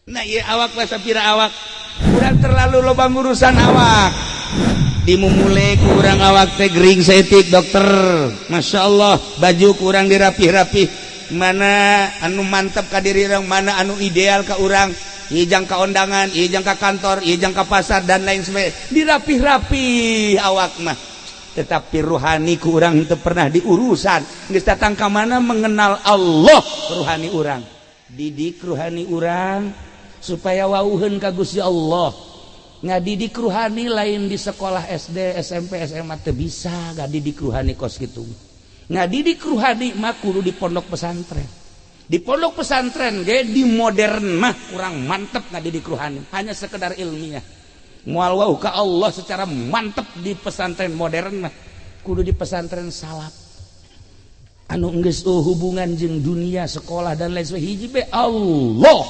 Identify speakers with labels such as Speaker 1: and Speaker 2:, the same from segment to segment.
Speaker 1: Nah ieu awak mah sapira awak. Urang terlalu loba ngurusan awak. Dimumule ku urang awak teh gering saeutik dokter. Masya Allah, baju kurang dirapih-rapih. Mana anu mantep ka diri urang, mana anu ideal ka urang. Ieu jang ka ondangan, ieu jang ka kantor, ieu jang ka pasar dan lain sebagainya. Dirapih-rapih awak mah. Tetapi ruhani ku urang teu pernah diurusan. Geus datang ka mana mengenal Allah ruhani urang. Didik ruhani urang supaya wauheun ka Gusti Allah. Ngadidik ruhani lain di sekolah SD, SMP, SMA teu bisa ngadidik ruhani kos kitu. Ngadidik ruhani mah kudu di pondok pesantren. Di pondok pesantren ge di modern mah kurang mantep ngadidik ruhani, hanya sekedar ilmiah. Moal wau ka Allah secara mantep di pesantren modern mah kudu di pesantren salaf. Anu geus hubungan jeung dunia sekolah dan lain sebagainya hiji be Allah.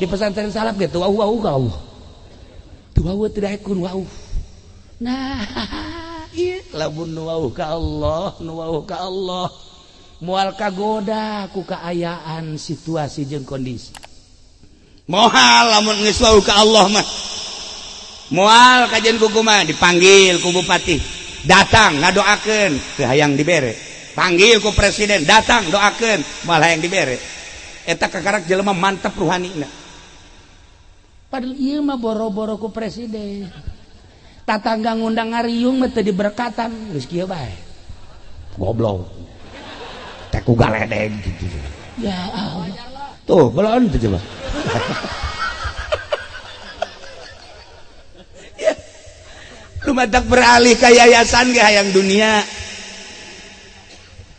Speaker 1: Di pesantren salaf ge teu wau ka Allah. Teu wau tidak kun wau. Nah, ieu lamun nu wau ka Allah, nu wau ka Allah. Moal kagoda ku kaayaan situasi jeung kondisi. Moal lamun geus wau ka Allah mah. Moal kajian ku kumaha dipanggil ku bupati, datang ngadoakeun teu hayang dibere. Panggil ku presiden, datang doakeun moal hayang dibere. Eta kakarak jelema mantep ruhanina. Padahal ieu mah boro-boro ku presiden. Tatangga ngundang ngariung mah teu diberkatan, geus kieu bae. Goblok. Teh ku galedeg gitu. Ya Allah. Tuh, belon teu coba. Ya. Lumatak beralih ka yayasan ge hayang dunia.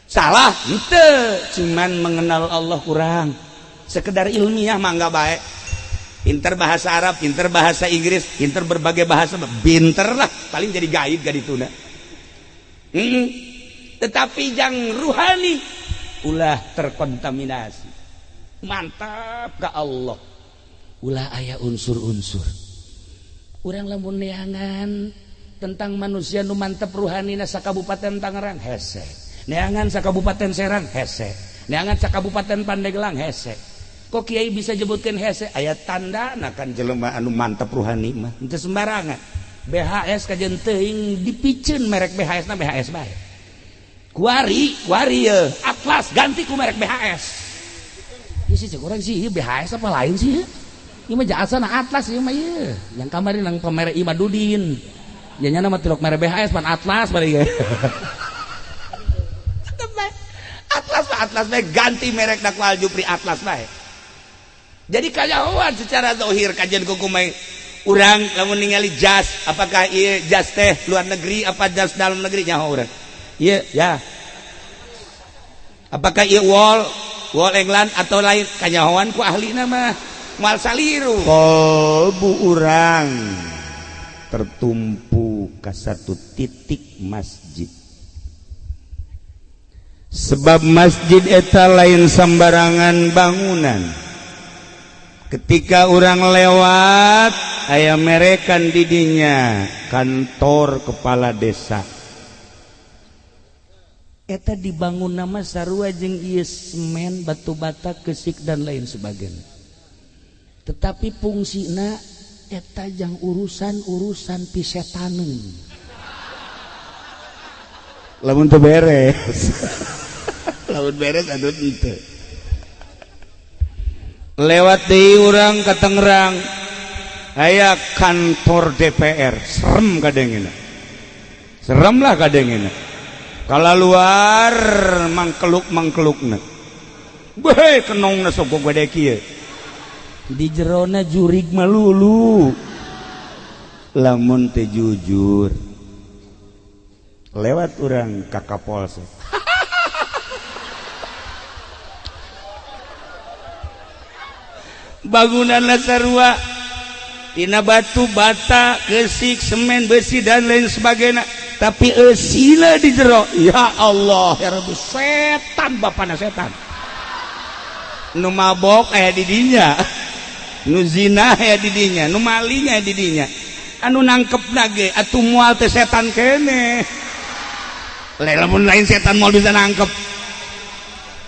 Speaker 1: Salah henteu, cuman mengenal Allah kurang. Sekedar ilmiah mah enggak baik. Pinter bahasa Arab, pinter bahasa Inggris, pinter berbagai bahasa, pinter lah, paling jadi guide gak dituna. Tetapi jang ruhani ulah terkontaminasi. Mantap ka Allah. Ulah aya unsur-unsur. Urang lamun neangan tentang manusia nu mantep ruhanina sakabupaten Tangerang hese. Neangan sakabupaten Serang hese. Neangan sakabupaten Pandeglang hese. Kok kiai bisa jebutkeun hese? Aya tandana kan jelema anu mantep ruhani mah. Henteu sembarangan. BHS kajen teuing dipiceun merek BHS na BHS bae. Kuari, kuari ye. Atlas ganti ku merek BHS. Ieu sih cek urang sih ieu BHS apa lain sih? Ieu mah jasana Atlas ieu mah ieu. Yang kamari nang pamerek Imadudin. Ya nya mah tilok merek BHS pan Atlas bari ge. Atlas mah Atlas bae ganti merek da ku Aljupri Atlas bae. Jadi kanyahoan secara zahir kajian kukumai urang lamun ningali jas apakah ieu jas teh luar negeri apa jas dalam negeri nyaho urang. Ieu ya. Apakah ieu wall wall England atau lain kanyahoan ku ahlina mah moal saliru. Kolbu urang tertumpu ka satu titik masjid. Sebab masjid eta lain sembarangan bangunan. Ketika orang lewat aya merekan didinya kantor kepala desa. Eta dibangun nama sarua jeung ieu semen, batu bata, kesik dan lain sebagainya. Tetapi fungsina eta jang urusan-urusan pisetaneun. Lamun teu beres. Lamun beres aduh henteu. Lewat deui urang ka Tangerang aya kantor DPR, serem kadengena. Serem lah kadengena. Kala luar mangkeluk-mangkelukna. Beuh kenongna sok gede kieu. Di jerona jurig malulu. Lamun teu jujur. Lewat urang ka Kapolsek. Bangunan sarua tina batu bata kesik semen besi dan lain sebagainya, tapi eusina di jero ya Allah ya Rabbi, setan bapana setan nu mabok aya di dinya, nu zina aya di dinya, nu maling aya di dinya, anu nangkep nage atuh moal teh setan keneh. Lamun lain setan moal bisa nangkep.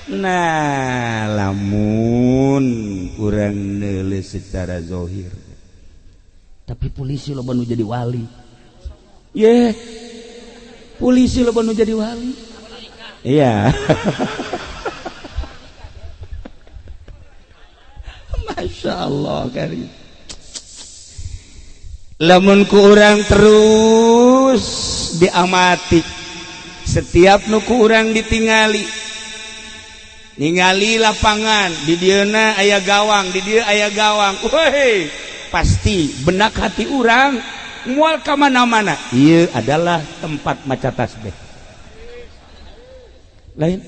Speaker 1: Nah lamun urang neuleuh secara zahir tapi polisi loba nu jadi wali. Ye polisi loba nu jadi wali. Iya. Masya Allah karim. Lamun ku urang terus diamati setiap nu ku urang ditingali ningali lapangan di dieuna aya gawang di dieu aya gawang woi pasti benak hati urang moal ka mana-mana ieu adalah tempat maca tasbih lain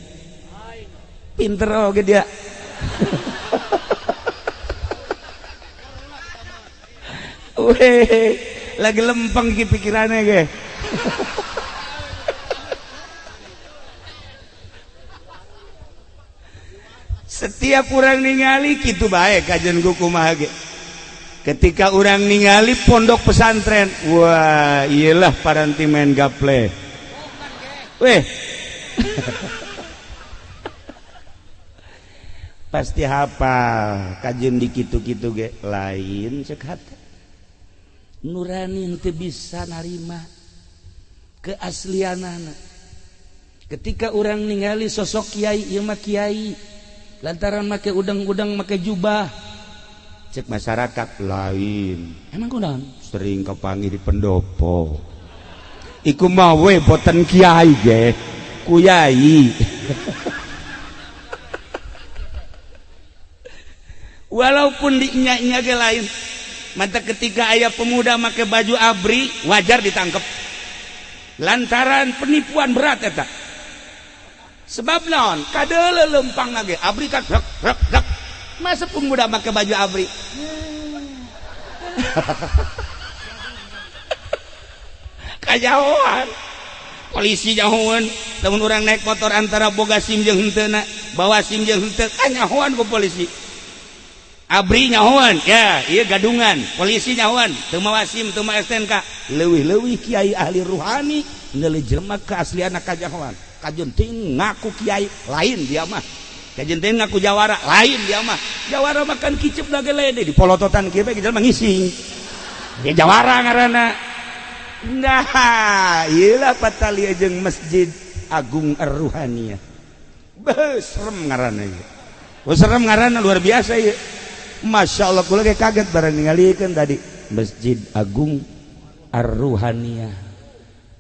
Speaker 1: pinter oge dia. Weh, lagi lempeng ki pikirannya ge. Setiap urang ningali kitu bae kajian ku kumaha ge. Ketika urang ningali pondok pesantren, wah, iyalah paranti main gaple. Weh. Pasti hafal kajian di kitu-kitu ge lain cek hate. Nurani henteu bisa narima keaslianana. Ketika urang ningali sosok kiai ieu mah kiai lantaran make udang-udang make jubah cek masyarakat lain emang kunaon sering kapanggih di pendopo iku mah we boten kiai ge kuyai. Walaupun dinya-nya ge lain. Mata ketika ayah pemuda make baju abri wajar ditangkep lantaran penipuan berat eta. Sebab naon kadeuleu lempang ge abri kan rek rek rek. Masa pemuda make baju abri kajauhan polisi jauhan lamun urang naik motor antara boga SIM jeung henteuna bawa SIM jeung henteu kanyahoan ku polisi. Abri nyahoan ya iya gadungan polisi nyahoan teu mawa SIM teu mawa STNK leuwih-leuwih kiai ahli ruhani neuleuh jelema keaslianna kajahoan kajeun teuing ngaku kiai lain dia mah kajeun teuing ngaku jawara lain dia mah jawara makan kicep lage lede di polototan kieu bae jelema ngising dia jawara ngaranna. Nah ieu lah patalia jeung Masjid Agung Ar-Ruhaniyah beuh serem ngaranna ieu. Serem ngaranna luar biasa ieu. Masya Allah, kula ge kaget bareng ningalikeun tadi Masjid Agung Ar-Ruhaniyah.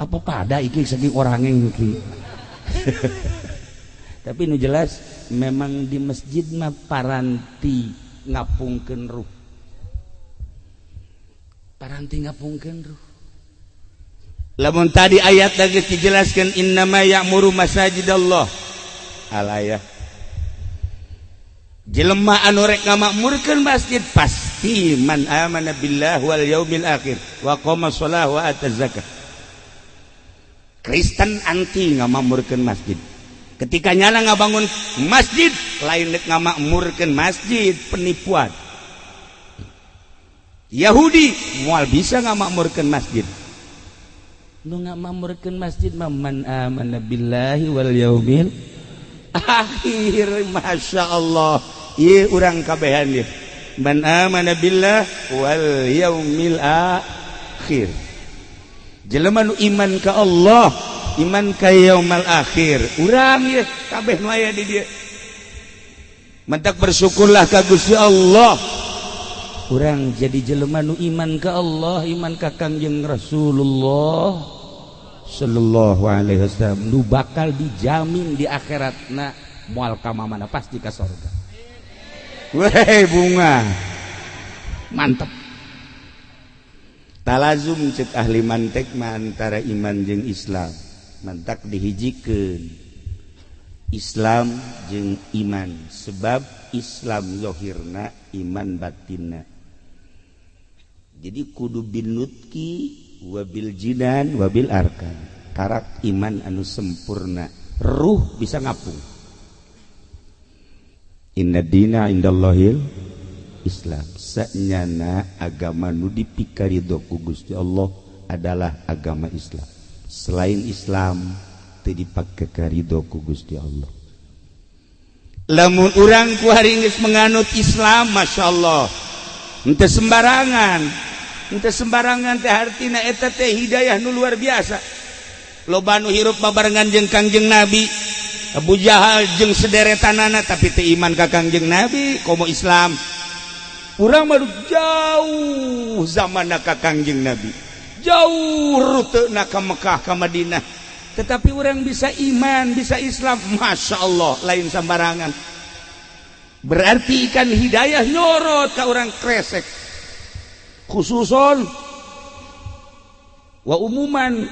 Speaker 1: Apa pada iki saking orangnya iki. Tapi nu jelas memang di masjid mah paranti ngapungkeun ruh. Paranti ngapungkeun ruh. Lamun tadi ayat lagi dijelaskan innama ya'muru masajidallah. Alayah. Jelema anu rek ngamakmurkeun masjid pasti man amana billah wal yaumil akhir wa qama shalah wa ataz zakah. Kristen anti ngamakmurkeun masjid. Ketika nyala ngabangun masjid lain rek ngamakmurkeun masjid penipuan. Yahudi moal bisa ngamakmurkeun masjid. Nu ngamakmurkeun masjid mah man amana billahi wal yaumil akhir. Masya Allah ieu urang kabehan ieu man amana billah wal yaumil akhir. Jelema nu iman ka Allah iman ka yaumal akhir urang ieu kabeh nu aya di dieu. Mentak bersyukurlah ka Gusti Allah urang jadi jelema nu iman ka Allah iman ka Kangjeng Rasulullah sallallahu alaihi wasallam nu bakal dijamin di akhiratna moal ka mana pasti ka sorga. Weh bunga mantep. Talazum cek ahli mantek mah antara iman jeung Islam mantak dihijikeun Islam jeung iman sebab Islam zahirna iman batinna. Jadi kudu binutki wabil jinan wabil arkan karak iman anu sempurna ruh bisa ngapung. Inna dina indallahil Islam. Sanyana agama nu dipikarido ku Gusti Allah adalah agama Islam. Selain Islam teu dipake karido ku Gusti Allah. Lamun urang ku hari geus menganut Islam, Masya Allah, henteu sembarangan. Henteu sembarangan teh hartina eta teh hidayah nu luar biasa. Loba nu hirup babarengan jeung Kangjeng Nabi, Abu Jahal jeung sederetanana, tapi teu iman ka Kangjeng Nabi komo Islam. Urang mah jauh zamanna ka Kangjeng Nabi, jauh rutena ka Mekah ka Madinah, tetapi orang bisa iman, bisa Islam, Masya Allah, lain sembarangan. Berarti ikan hidayah nyorot ke orang kresek, khususon wa umuman.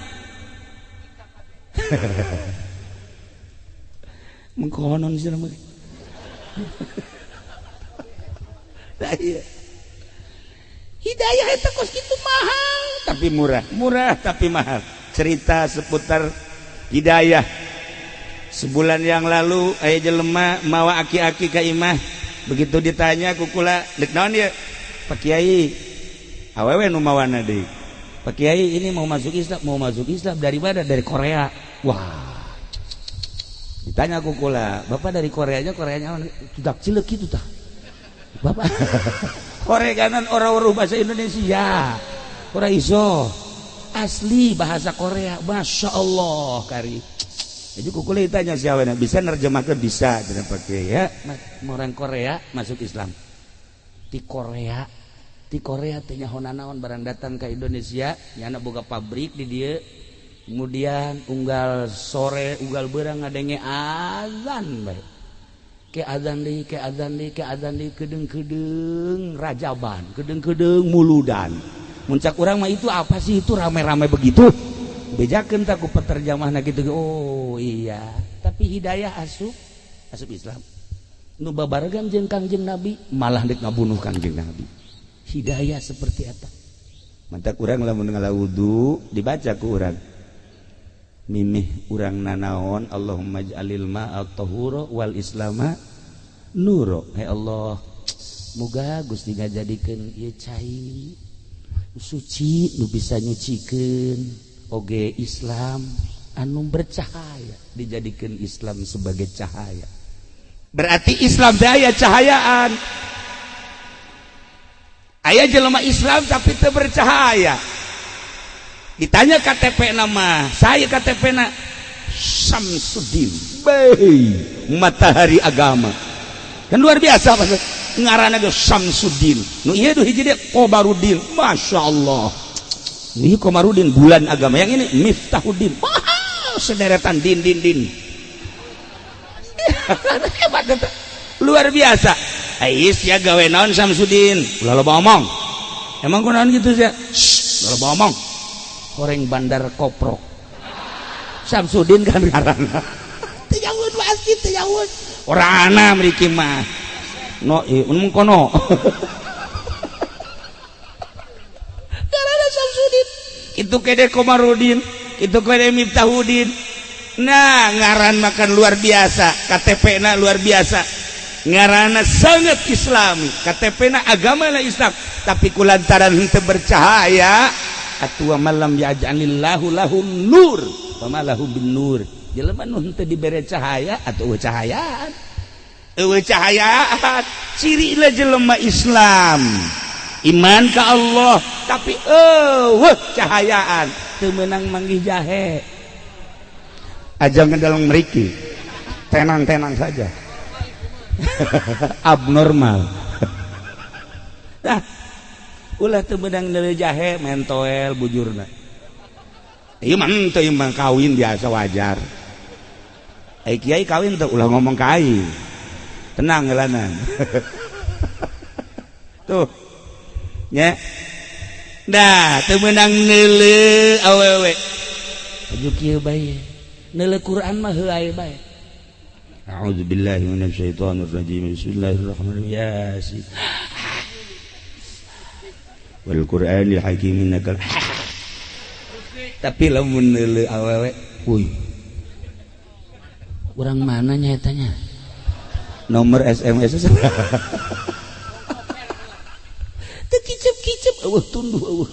Speaker 1: Mengkonon sih namanya. Hidayah itu kos gitu mahal tapi murah, murah tapi mahal. Cerita seputar hidayah. Sebulan yang lalu aya jelema mawa aki-aki ka imah, begitu ditanya ku kula, "Dek naon ieu?" "Pak Kiai, awewe nu mawana deui. Pak Kiai ini mau masuk Islam, mau masuk Islam dari mana? Dari Korea." Wah. Ditanya ku kula, "Bapak dari Koreanya, Koreanya mana?" "Tudak cileuk kitu tah." Bapak Korea kanan orang-orang bahasa Indonesia. Ora iso. Asli bahasa Korea, Masya Allah kari. Jadi kukule ditanya siapa, bisa nerjemahkan bisa, tidak pakai ya. Orang Korea masuk Islam. Di Korea teh nyaho nanaon barang datang ke Indonesia, nyana boga pabrik di dieu. Kemudian unggal sore, unggal beurang ngadenge azan bae. Ke azan deui, ke azan deui, ke azan deui, kedeung-kedeung rajaban, kedeung-kedeung muludan. Muncak urang mah itu apa sih itu rame-rame begitu? Bejakeun tak ku peterjemahna gitu. Oh iya, tapi hidayah asup asup Islam. Nu babaregan jeung Kangjeng Nabi malah deuk ngabunuh Kangjeng Nabi. Hidayah seperti eta. Mantak urang lamun ngala wudu dibaca ku urang. Mimih urang nanaon Allahumma ij'alil ma'a tahura wal islama nuro. Hai Allah, muga Gusti ngajadikeun ieu cai suci nu bisa nyucikeun oge Islam anu bercahaya, dijadikan Islam sebagai cahaya. Berarti Islam teh aya cahayaan. Aya jelema Islam tapi teu bercahaya. Ditanya KTP nama, saya KTP na Samsudin, bae matahari agama. Kan luar biasa pas ngaranna ge Samsudin. Nu ieu duh hiji deui Komarudin, Masya Allah. Ini Komarudin bulan agama, yang ini Miftahudin. Wah, sederetan din din din. Hebat eta. Luar biasa. Ais ya gawe naon Samsudin? Ulah loba omong. Emang kunaon kitu sia? Shh, ulah loba omong. Horeng bandar koprok. Samsudin kan ngaranna. Teu jauh pasti teu jauh. Ora ana mriki mah. No, ieu kono. Ngaranna Samsudin. Itu kede Komarudin, itu kede Miftahudin. Nah, ngaran makan luar biasa, KTP na luar biasa. Ngaranna sangat Islami, KTP na agama na Islam, tapi kulantaran henteu bercahaya, atua malam yaj'alillahu lahu nur, fama lahu bin nur. Jelema nu henteu dibere cahaya atuh eueuh cahayaan. Eueuh cahayaan, cirina jelema Islam. Iman ka Allah, tapi eueuh cahayaan, teu meunang manggih jahe. Aja ngedeleng mriki. Tenang-tenang saja. Abnormal. Nah, ulah teu meunang neuleuh jahe mentoel bujurna. Ieu mah henteu, ieu mah kawin biasa wajar. Ai kiai kawin teu ulah ngomong ka aing. Tenang heulanan. Tuh. Nya. Nah, teu meunang neuleuh awewe. Aju kieu bae. Neuleuh Quran mah heuay bae. A'udzubillahi minasyaitonir rajim. Bismillahirrahmanirrahim. Yasin. Wal Qur'anil Hakim innaka. Tapi lamun neuleuh awewe, uy. Urang mana nya eta nya? Nomor SMS. Teu kicep-kicep eueuh tunduh eueuh.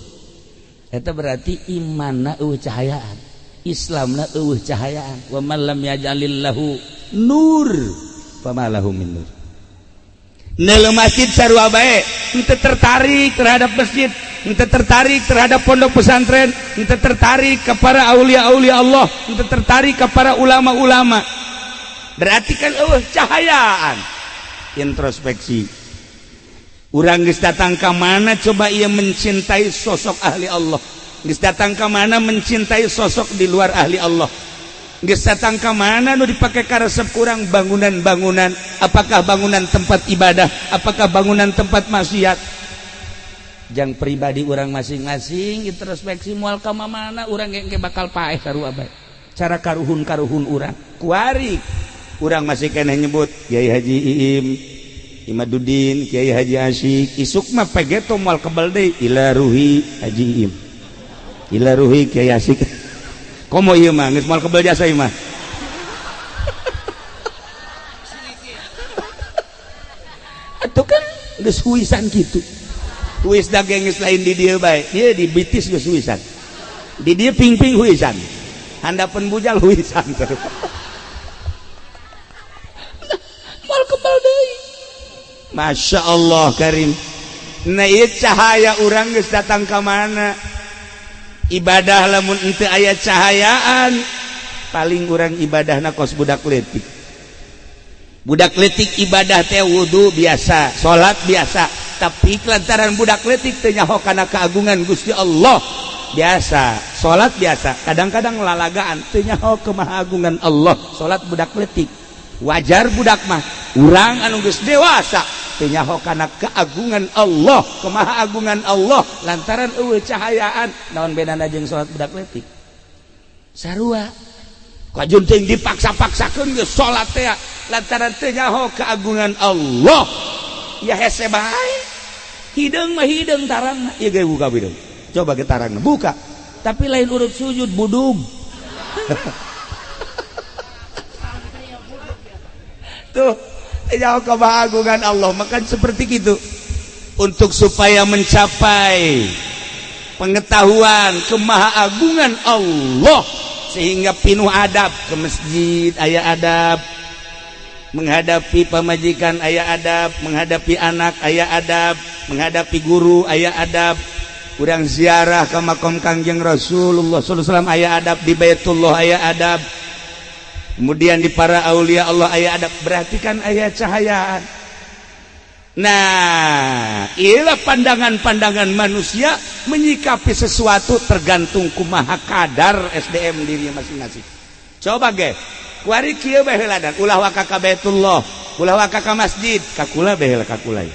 Speaker 1: Eta berarti imanna eueuh cahayaan. Islamna eueuh cahayaan. Wa man lam yaj'alillahu nur fama lahum min nur. Neuleuh masjid sarua bae, henteu tertarik terhadap masjid, henteu tertarik terhadap pondok pesantren, henteu tertarik ke para aulia-aulia Allah, henteu tertarik ke para ulama-ulama. Berarti kan eueuh cahayaan. Introspeksi. Urang geus datang ka mana coba ia mencintai sosok ahli Allah. Geus datang ka mana mencintai sosok di luar ahli Allah. Geus datang ka mana nu dipake karesep kurang bangunan-bangunan, apakah bangunan tempat ibadah, apakah bangunan tempat maksiat. Jang pribadi urang masing-masing introspeksi moal ka mana urang ge bakal paeh sarua bae. Cara karuhun-karuhun urang kuari urang masih keneh nyebut Kiai Haji Iim, Imaduddin, Kiai Haji Asyik, isuk mah pegeto moal kebal deui ila ruhi Haji Iim. Ila ruhi Kiai Asyik. Komo ieu mah geus moal kebal jasa ieu mah. Atuh kan geus huisan kitu. Huis daging geus lain di dieu bae. Ieu di bitis geus huisan. Di dieu ping-ping huisan. Handapeun bujal huisan. Moal kebal deui. Masya Allah Karim. Nah ieu cahaya urang geus datang ka mana? Ibadah lamun henteu aya cahayaan paling urang ibadahna kos budak leutik. Budak leutik ibadah teh wudu biasa, salat biasa, tapi lantaran budak leutik teu nyaho kana keagungan Gusti Allah biasa, salat biasa, kadang-kadang lalagaan teu nyaho kemahagungan Allah, salat budak leutik. Wajar budak mah, urang anu geus dewasa teu nyaho kana keagungan Allah, kemahagungan Allah lantaran eueuh cahayaan, naon bedana jeung salat budak leutik? Sarua. Kajun teuing dipaksa-paksakeun geus salat teh lantaran teu nyaho keagungan Allah. Ya hese bae. Hideung mah hideung tarangna, ieu ge buka hideung. Coba ge tarangna buka. Tapi lain urut sujud budug. Tuh, jauh keagungan Allah, maka seperti itu. Untuk supaya mencapai pengetahuan kemahaagungan Allah sehingga pinuh adab ke masjid aya adab, menghadapi pamajikan aya adab, menghadapi anak aya adab, menghadapi guru aya adab, urang ziarah ke makom Kangjeng Rasulullah sallallahu alaihi wasallam aya adab, di Baitullah aya adab, kemudian di para aulia Allah aya adab, berarti kan aya cahayaan. Nah, ialah pandangan-pandangan manusia menyikapi sesuatu tergantung kumaha kadar SDM dirinya masing-masing. Coba ge, kuari kieu bae heula dan ulah waka ka Baitullah, ulah waka ka masjid, kakula bae heula kakula.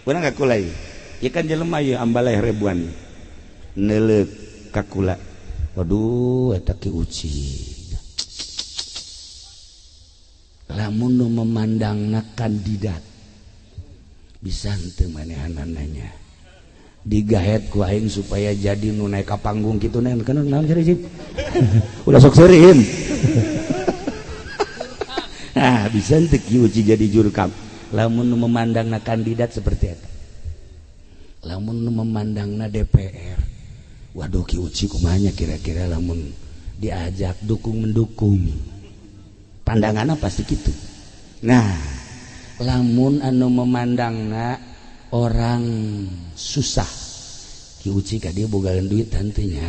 Speaker 1: Urang kakula ieu. Ieu kan jelema ieu ambaleh ribuan. Neuleuk kakula. Waduh, eta ki uci. Lamun nu memandangna kandidat bisa henteu manehanananya digahet ku aing supaya jadi nu naik ka panggung kitu naon kana naon cari cip ulah sok seuriin. Nah bisa henteu ki uci jadi jurkam lamun nu memandangna kandidat seperti eta. Lamun nu memandangna DPR, waduh ki uci kumaha kira-kira lamun diajak dukung mendukung pandanganna pasti gitu. Nah, lamun anu memandangna orang susah, Ki Uci ka dia bogaan duit tantenya.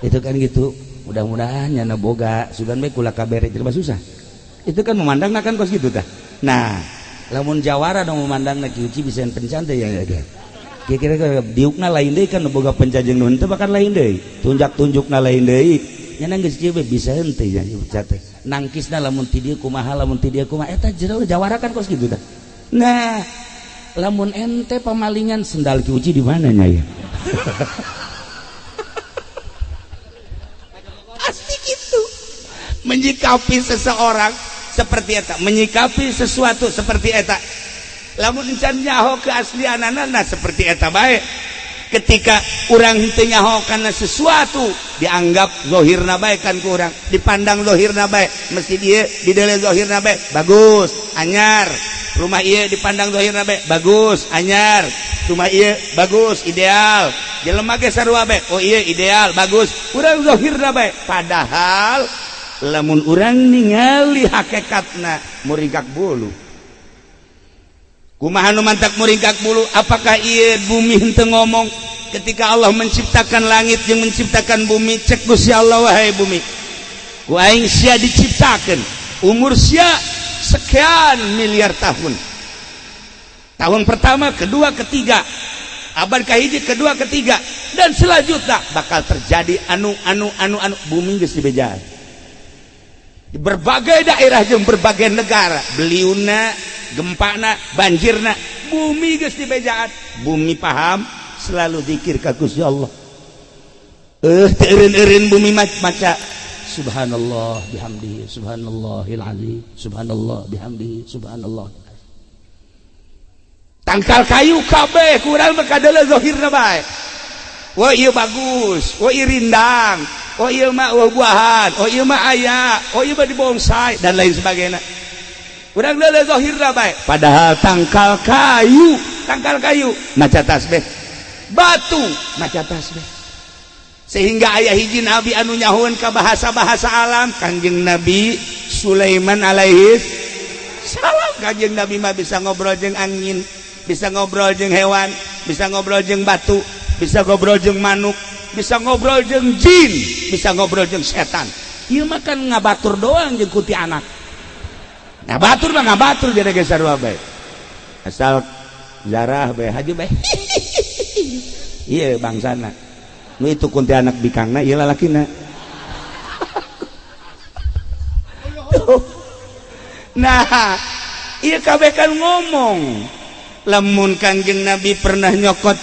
Speaker 1: Itu kan gitu. Mudah-mudahan nyana boga, sugan bae kula kabere jelema susah. Itu kan memandangna kan kos gitu tah. Nah, lamun jawara dong memandangna Ki Uci bisa pencan teh ya. Kira-kira diukna lain deui kan boga pencan jeung nu henteu bahkan lain deui. Tunjak-tunjukna lain deui. Nyana geus kieu bae bisa henteu nya teh. Nangkisna lamun ti dieu kumaha, lamun ti dieu kumaha, eta jero jawara kan kos gitu tah. Nah, lamun ente pamalingan sendal Ki Uci di mana nya ya? Pasti gitu. Menyikapi seseorang seperti eta, menyikapi sesuatu seperti eta. Lamun encan nyaho keaslianana nah seperti eta bae. Ketika urang henteu nyaho kana sesuatu dianggap zahirna bae kan ku urang, dipandang zahirna bae, mesti ieu didele zahirna bae bagus, anyar. Rumah ieu dipandang zahirna bae bagus, anyar. Rumah ieu bagus, ideal. Jelema ge sarua bae, oh ieu ideal, bagus. Urang zahirna bae, padahal Lamun urang ningali hakikatna muringkak bulu. Kumaha nu mantak muringkak bulu? Apakah ieu bumi henteu ngomong ketika Allah menciptakan langit jeung menciptakan bumi? Cek Gusti Allah, wahai bumi, ku aing sia diciptakeun, umur sia sekian miliar tahun, tahun pertama, kedua, ketiga, abad kahiji, kedua, ketiga, dan selanjutnya bakal terjadi anu anu anu anu. Bumi geus dibejaan di berbagai daerah jeung berbagai negara, beliuna, gempana, banjirna, bumi geus dibejaan. Bumi paham, selalu zikir ka Gusti Allah. Teu eureun-eureun bumi maca subhanallah bihamdihi subhanallahil azim, subhanallah bihamdihi subhanallah. Tangkal kayu kabeh kurang mah kadeuleu zahirna bae. Wah, ieu bagus, wah, ieu rindang, oh, ieu mah buah-buahan, oh, ieu mah aya, oh, ieu mah dibonsai dan lain sebagainya. Urang deuleu zahirna bae, padahal tangkal kayu maca tasbih, batu maca tasbih, sehingga aya hiji nabi anu nyahoeun ka bahasa-bahasa alam, Kangjeng Nabi Sulaiman alaihi salam. Kangjeng Nabi mah bisa ngobrol jeung angin, bisa ngobrol jeung hewan, bisa ngobrol jeung batu, bisa ngobrol jeung manuk, bisa ngobrol jeung jin, bisa ngobrol jeung setan. Ieu mah kan ngabatur doang jeung kuntilanak. Ngabatur mah ngabatur jadi geus sarua bae, asal zarah bae, haji bae. Iya, bangsana nu itu kuntilanak bikangna, ieu lalakina. Nah, ieu kabeh kan ngomong. Lamun Kangjeng Nabi pernah nyokot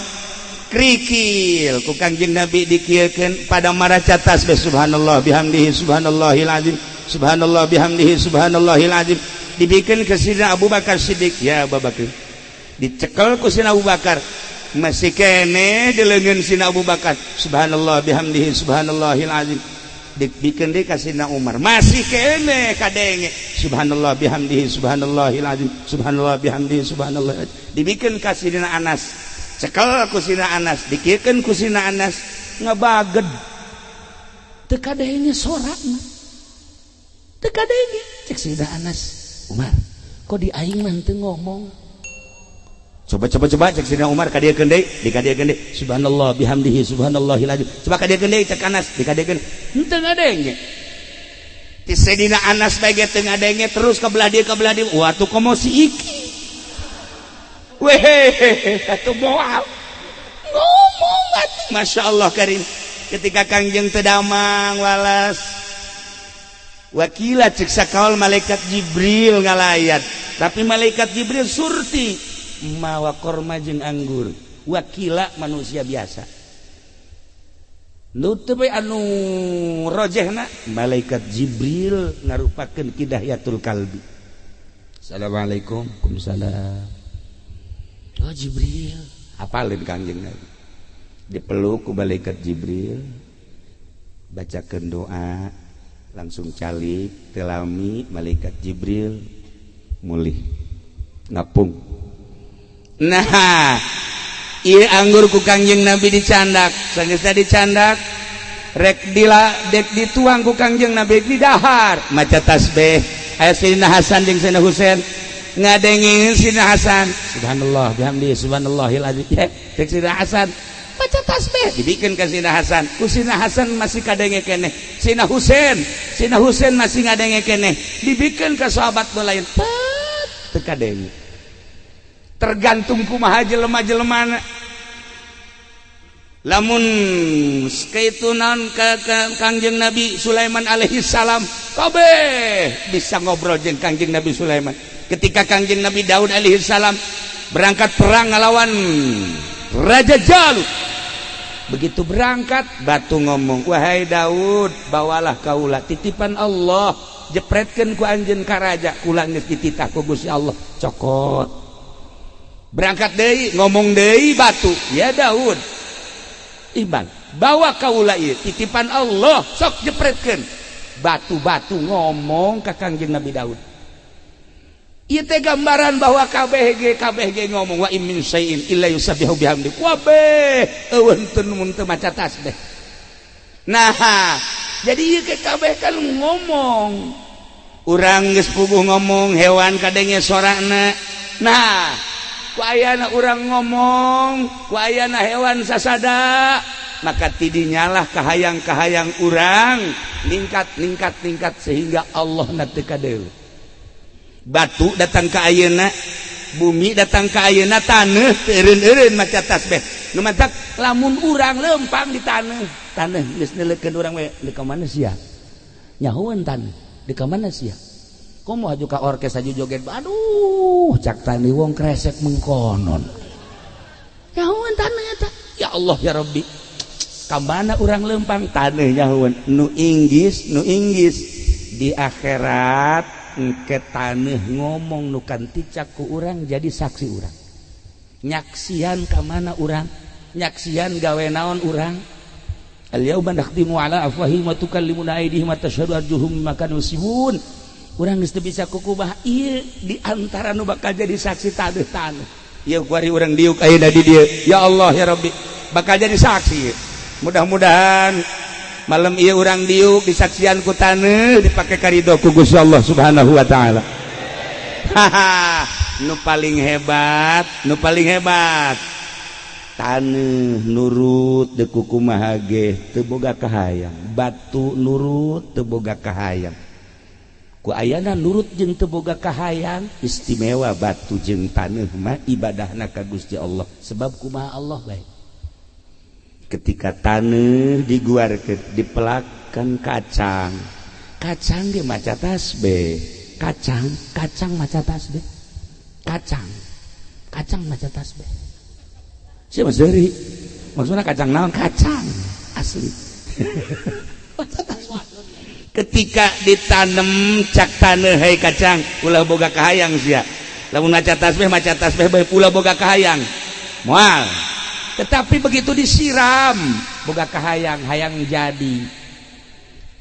Speaker 1: kerikil, ku Kangjeng Nabi dikieukeun pada maraca tasbih, subhanallah bihamdihi subhanallahil azim, subhanallah bihamdihi subhanallahil azim. Dibikeun ke Sidina Abu Bakar Siddiq, ya Abu Bakar, dicekel ku Sidina Abu Bakar, masih kene di leungeun Sidina Abu Bakar, subhanallah bihamdihi subhanallahil azim. Dibikeun deui ka Sidina Umar, masih kene kadenge, subhanallah bihamdihi subhanallahil azim, subhanallah bihamdihi subhanallah. Dibikeun ka Sidina Anas, cekel ku Sidina Anas, dikiekeun ku Sidina Anas, ngebaged teu kadenge sorana, teu kadenge. Cek Sidina Anas, Umar, kok di aing mah teu ngomong? Coba coba coba, cek Sidina Umar, kadieukeun deui, dikadiekeun deui, subhanallah bihamdihi subhanallahil azim. Coba kadiekeun deui, cek Anas, dikadiekeun, henteu ngadenge. Ti Sidina Anas bae ge teu ngadenge, terus ka belah dieu, ka belah dieu. Wah, tuh komo si iki weh atuh moal ngomong atuh. Masya Allah karim. Ketika Kangjeng teu damang walas, wakila cek sakaol malaikat Jibril ngalayat, tapi malaikat Jibril surti mawa korma jeung anggur, wakila manusia biasa. Nu teu bae anu rojehna malaikat Jibril ngarupakeun Kidayatul Kalbi. Assalamualaikum. Waalaikumsalam. Oh, Jibril, apalin Kangjeng Nabi, dipeluk ku malaikat Jibril, bacakeun doa, langsung calik telami malaikat Jibril mulih ngapung. Nah, ieu anggur ku Kangjeng Nabi dicandak, sageusna dicandak rek dila dek dituang ku Kangjeng Nabi, didahar maca tasbih. Aya Sayyidina Hasan jeung Sayyidina Husain ngadengin. Sayyidina Hasan, subhanallah bihamdi subhanallahil azim. Ya, cek Sayyidina Hasan, baca tasbih, dibikin ke Sayyidina Hasan, ku Sayyidina Hasan masih kadenge keneh. Sayyidina Husain, Sayyidina Husain masih ngadenge keneh, dibikin ke sahabat nu lain, pet teu kadenge. Tergantung kumaha jelema-jelemana. Lamun kitu naon ka Kangjeng Nabi Sulaiman alaihi salam, kabeh bisa ngobrol jeung Kangjeng Nabi Sulaiman. Ketika Kangjeng Nabi Daud alaihi salam berangkat perang ngelawan Raja Jalut, begitu berangkat batu ngomong, wahai Daud, bawalah kaula titipan Allah, jepretkeun ku anjeun ka raja, kula geus dititah ku Gusti Allah, cokot. Berangkat deui, ngomong deui batu, ya Daud, Iban, bawa kaula ieu titipan Allah, sok jepretkeun. Batu-batu ngomong ka Kangjeng Nabi Daud. Ieu teh gambaran bahwa KBG KBG ngomong, wa in min syai'in illa yusabbihu bihamdi. Kabeh eueun teu mun teu maca tasbih. Nah, Jadi ieu kabeh kan ngomong. Urang geus puguh ngomong, hewan kadenge sorana. Nah, ku ayana urang ngomong, ku ayana hewan sasada, maka tidinyalah kahayang-kahayang urang ningkat ningkat ningkat sehingga Allah na teu kadeuleu. Batu datang ka ayeuna, bumi datang ka ayeuna, taneuh teu eureun-eureun maca tasbih. Nu matak lamun urang lempang di taneuh, taneuh geus neuleukeun urang we, di ka mana sia? Nyahoeun taneuh, di ka mana sia? Komo haju ka orkes haju joget, aduh cak tani wong kresek mengkonon. Nyahoeun taneuh eta. Ya Allah ya Rabbi. Ka mana urang lempang taneuh nyahoeun nu inggis, nu inggis di akhirat engke taneuh ngomong nu kanticak ku urang jadi saksi urang. Nyaksian ka mana urang? Nyaksian gawe naon urang? Al-yauma nakhtimu ala afwahihim wa tukallimuna aydihim wa tashhadu arjuluhum bima kanu yaksibun. Urang geus teu bisa kukubah ieu di antara nu bakal jadi saksi taneuh-taneuh. Ieu kuari urang diuk ayeuna di dieu. Ya Allah ya Rabbi, bakal jadi saksi ieu. Mudah-mudahan malam ieu urang diuk disaksian ku taneuh dipake karido ku Gusti Allah Subhanahu wa taala. Haha, nu paling hebat, nu paling hebat. Taneuh nurut deuk kumaha ge teu boga kahayang, batu nurut teu boga kahayang. Ku ayana nurut jeung teu boga kahayang, istimewa batu jeung taneuh mah ibadahna ka Gusti Allah. Sebab kumaha Allah bae. Ketika taneuh diguarkeun, dipelakan kacang. Kacang ge maca tasbih. Kacang, kacang maca tasbih. Kacang. Kacang maca tasbih. Siapa seuri? Maksudnya kacang naon? Kacang asli. Maca tasbih. Ketika ditanam cak taneuh, hei kacang, ulah boga kahayang sia. Lamun maca tasbih bae ulah boga kahayang. Moal. Tetapi begitu disiram boga kahayang, hayang jadi.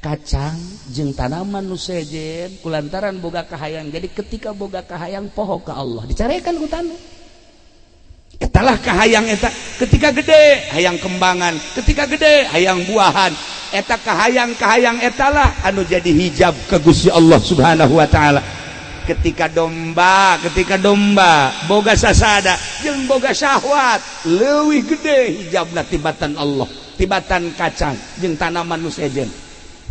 Speaker 1: Kacang jeung tanaman nu sejen kulantaran boga kahayang. Jadi ketika boga kahayang poho ka Allah, dicarekan ku taneuh. Etalah kahayang eta ketika gede hayang kembangan, ketika gede hayang buahan. Eta kahayang-kahayang etalah anu jadi hijab ke Gusti Allah Subhanahu wa taala. Ketika domba boga sasada jeung boga syahwat, leuwih gede hijabna tibatan Allah, tibatan kacang jeung tanaman nu sejen.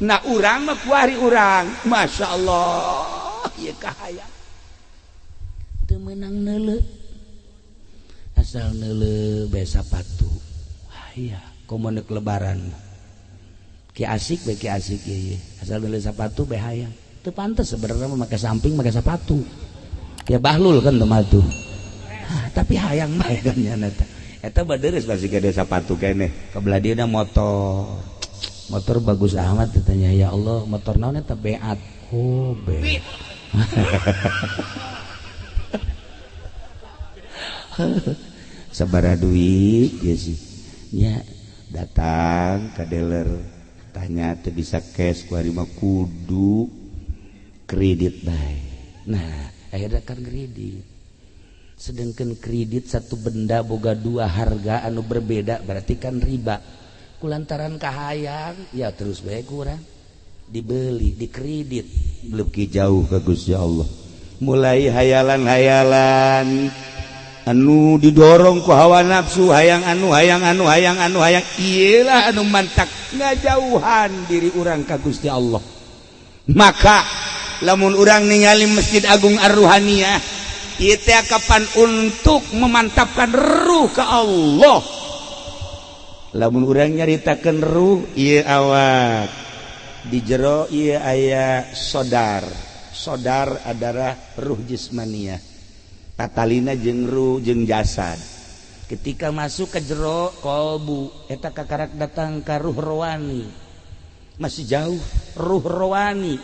Speaker 1: Nah urang mah kuari urang, Masya Allah, ieu kahayang teu meunang neuleu. Asal neuleu bae sapatu. Aya komo neuk lebaran. Ki asik bae ki asik ieu. Asal neuleu sapatu bae hayang. Teu pantes sebenarnya mah make samping make sapatu. Ya bahlul kan teu mah tuh. Tapi hayang bae kan nya eta. Eta baderes pasti gede sapatu keneh. Kebelah dia motor. Motor bagus amat ditanya, ya Allah motor naon eta beat. Oh, beat. Sabaraha duit ya sih. Nya datang ke dealer tanya teu bisa cash ku ari mah kudu kredit bae. Nah, akhirnya kan kredit. Sedangkan kredit satu benda boga dua harga anu berbeda berarti kan riba. Kulantaran kahayang ya terus bae kurang dibeli dikredit lebih jauh ke Gusti Allah. Mulai hayalan-hayalan anu didorong ku hawa nafsu, hayang anu hayang anu hayang anu hayang, iyalah anu mantak ngajauhan diri urang ka Gusti Allah. Maka lamun urang ningali Masjid Agung Ar-Ruhaniyah ieu teh kapan untuk memantapkan ruh ka Allah. Lamun urang nyaritakeun ruh ieu awak di jero ieu aya sodar. Sodar adalah ruh jismaniah, tatalina jeung ruh jeung jasad. Ketika masuk ke jero kolbu eta kakarak datang ka ruh rohani. Masih jauh ruh rohani.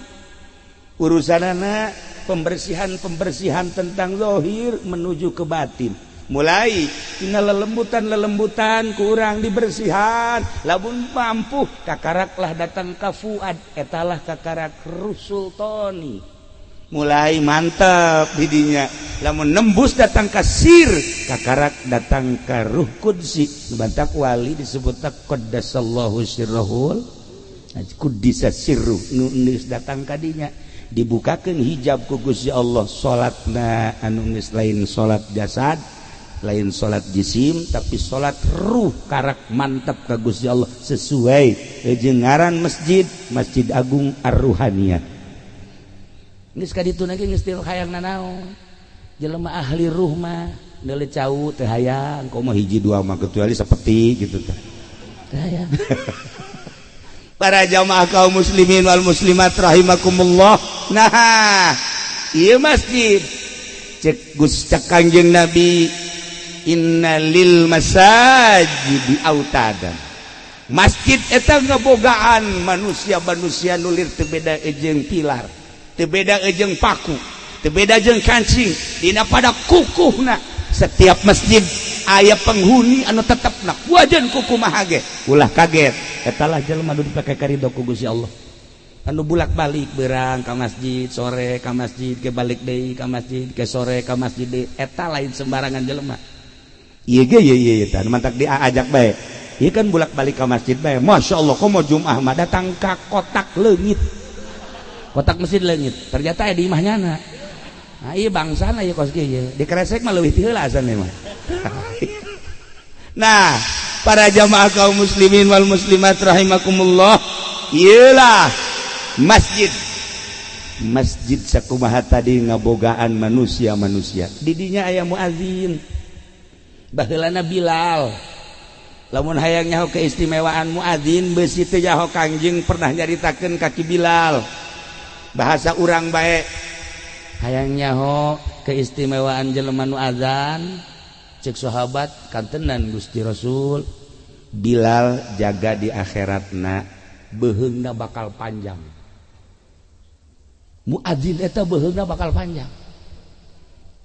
Speaker 1: Urusanana pembersihan-pembersihan tentang zahir menuju ke batin. Mulai tina lelembutan-lelembutan kurang dibersihan, lamun mampu kakaraklah datang ka fuad, etalah kakarak ruh sultani. Mulai mantap didinya, lamun nembus datang ka sir, kakarak datang ka ruh qudsi. Bantak wali disebutna qaddasallahu sirrahul Kudisa sirru nu geus datang kadinya dibukakeun hijab ku Gusti Allah salatna anu geus lain salat jasad lain salat jisim tapi salat ruh karak mantap ka Gusti Allah sesuai jeung ngaran masjid Masjid Agung Ar-Ruhaniyah. Geus ka ditu ge geus teu hayang nanaon jelema ahli ruh mah neule cau teu hayang komo hiji dua mah kecuali seperti gitu teh teu hayang. Para jamaah kaum muslimin wal muslimat rahimakumullah. Nah ieu masjid cek Gus cek Kangjeng Nabi innalil masajidi autadan. Masjid eta ngebogaan manusia-manusia nulir teu beda jeung pilar, teu beda jeung paku, teu beda jeung kancing, dina pada kukuhna. Setiap masjid aya penghuni anu tetepna wajan kuku mahage ulah kaget eta lah jelema nu dipake karidho ku Gusti Allah anu bulak-balik berang ka masjid sore ka masjid ke balik deui ka masjid ke sore ka masjid deui eta lain sembarangan jelema. Ieu ge ieu ieu tah mantak diajak bae ieu kan bulak-balik ka masjid bae. Masya Allah komo Jumat mah datang ka kotak leungit, kotak masjid leungit ternyata aya di imah nyana. Nah ieu bangsana ieu kos kieu ieu dikresek mah leuwih ti heula asana mah. Nah para jamaah kaum muslimin wal muslimat rahimakumullah, ieulah masjid. Masjid sakumaha tadi ngabogaan manusia-manusia didinya aya muazin baheulana Bilal. Lamun hayang nyaho keistimewaan muadzin beusi teu nyaho Kangjeng pernah nyaritakeun ka Ki Bilal bahasa urang bae hayang nyaho keistimewaan jelema nu azan cek sahabat kantenan Gusti Rasul Bilal jaga di akhiratna beuheungna bakal panjang. Muadzin eta beuheungna bakal panjang.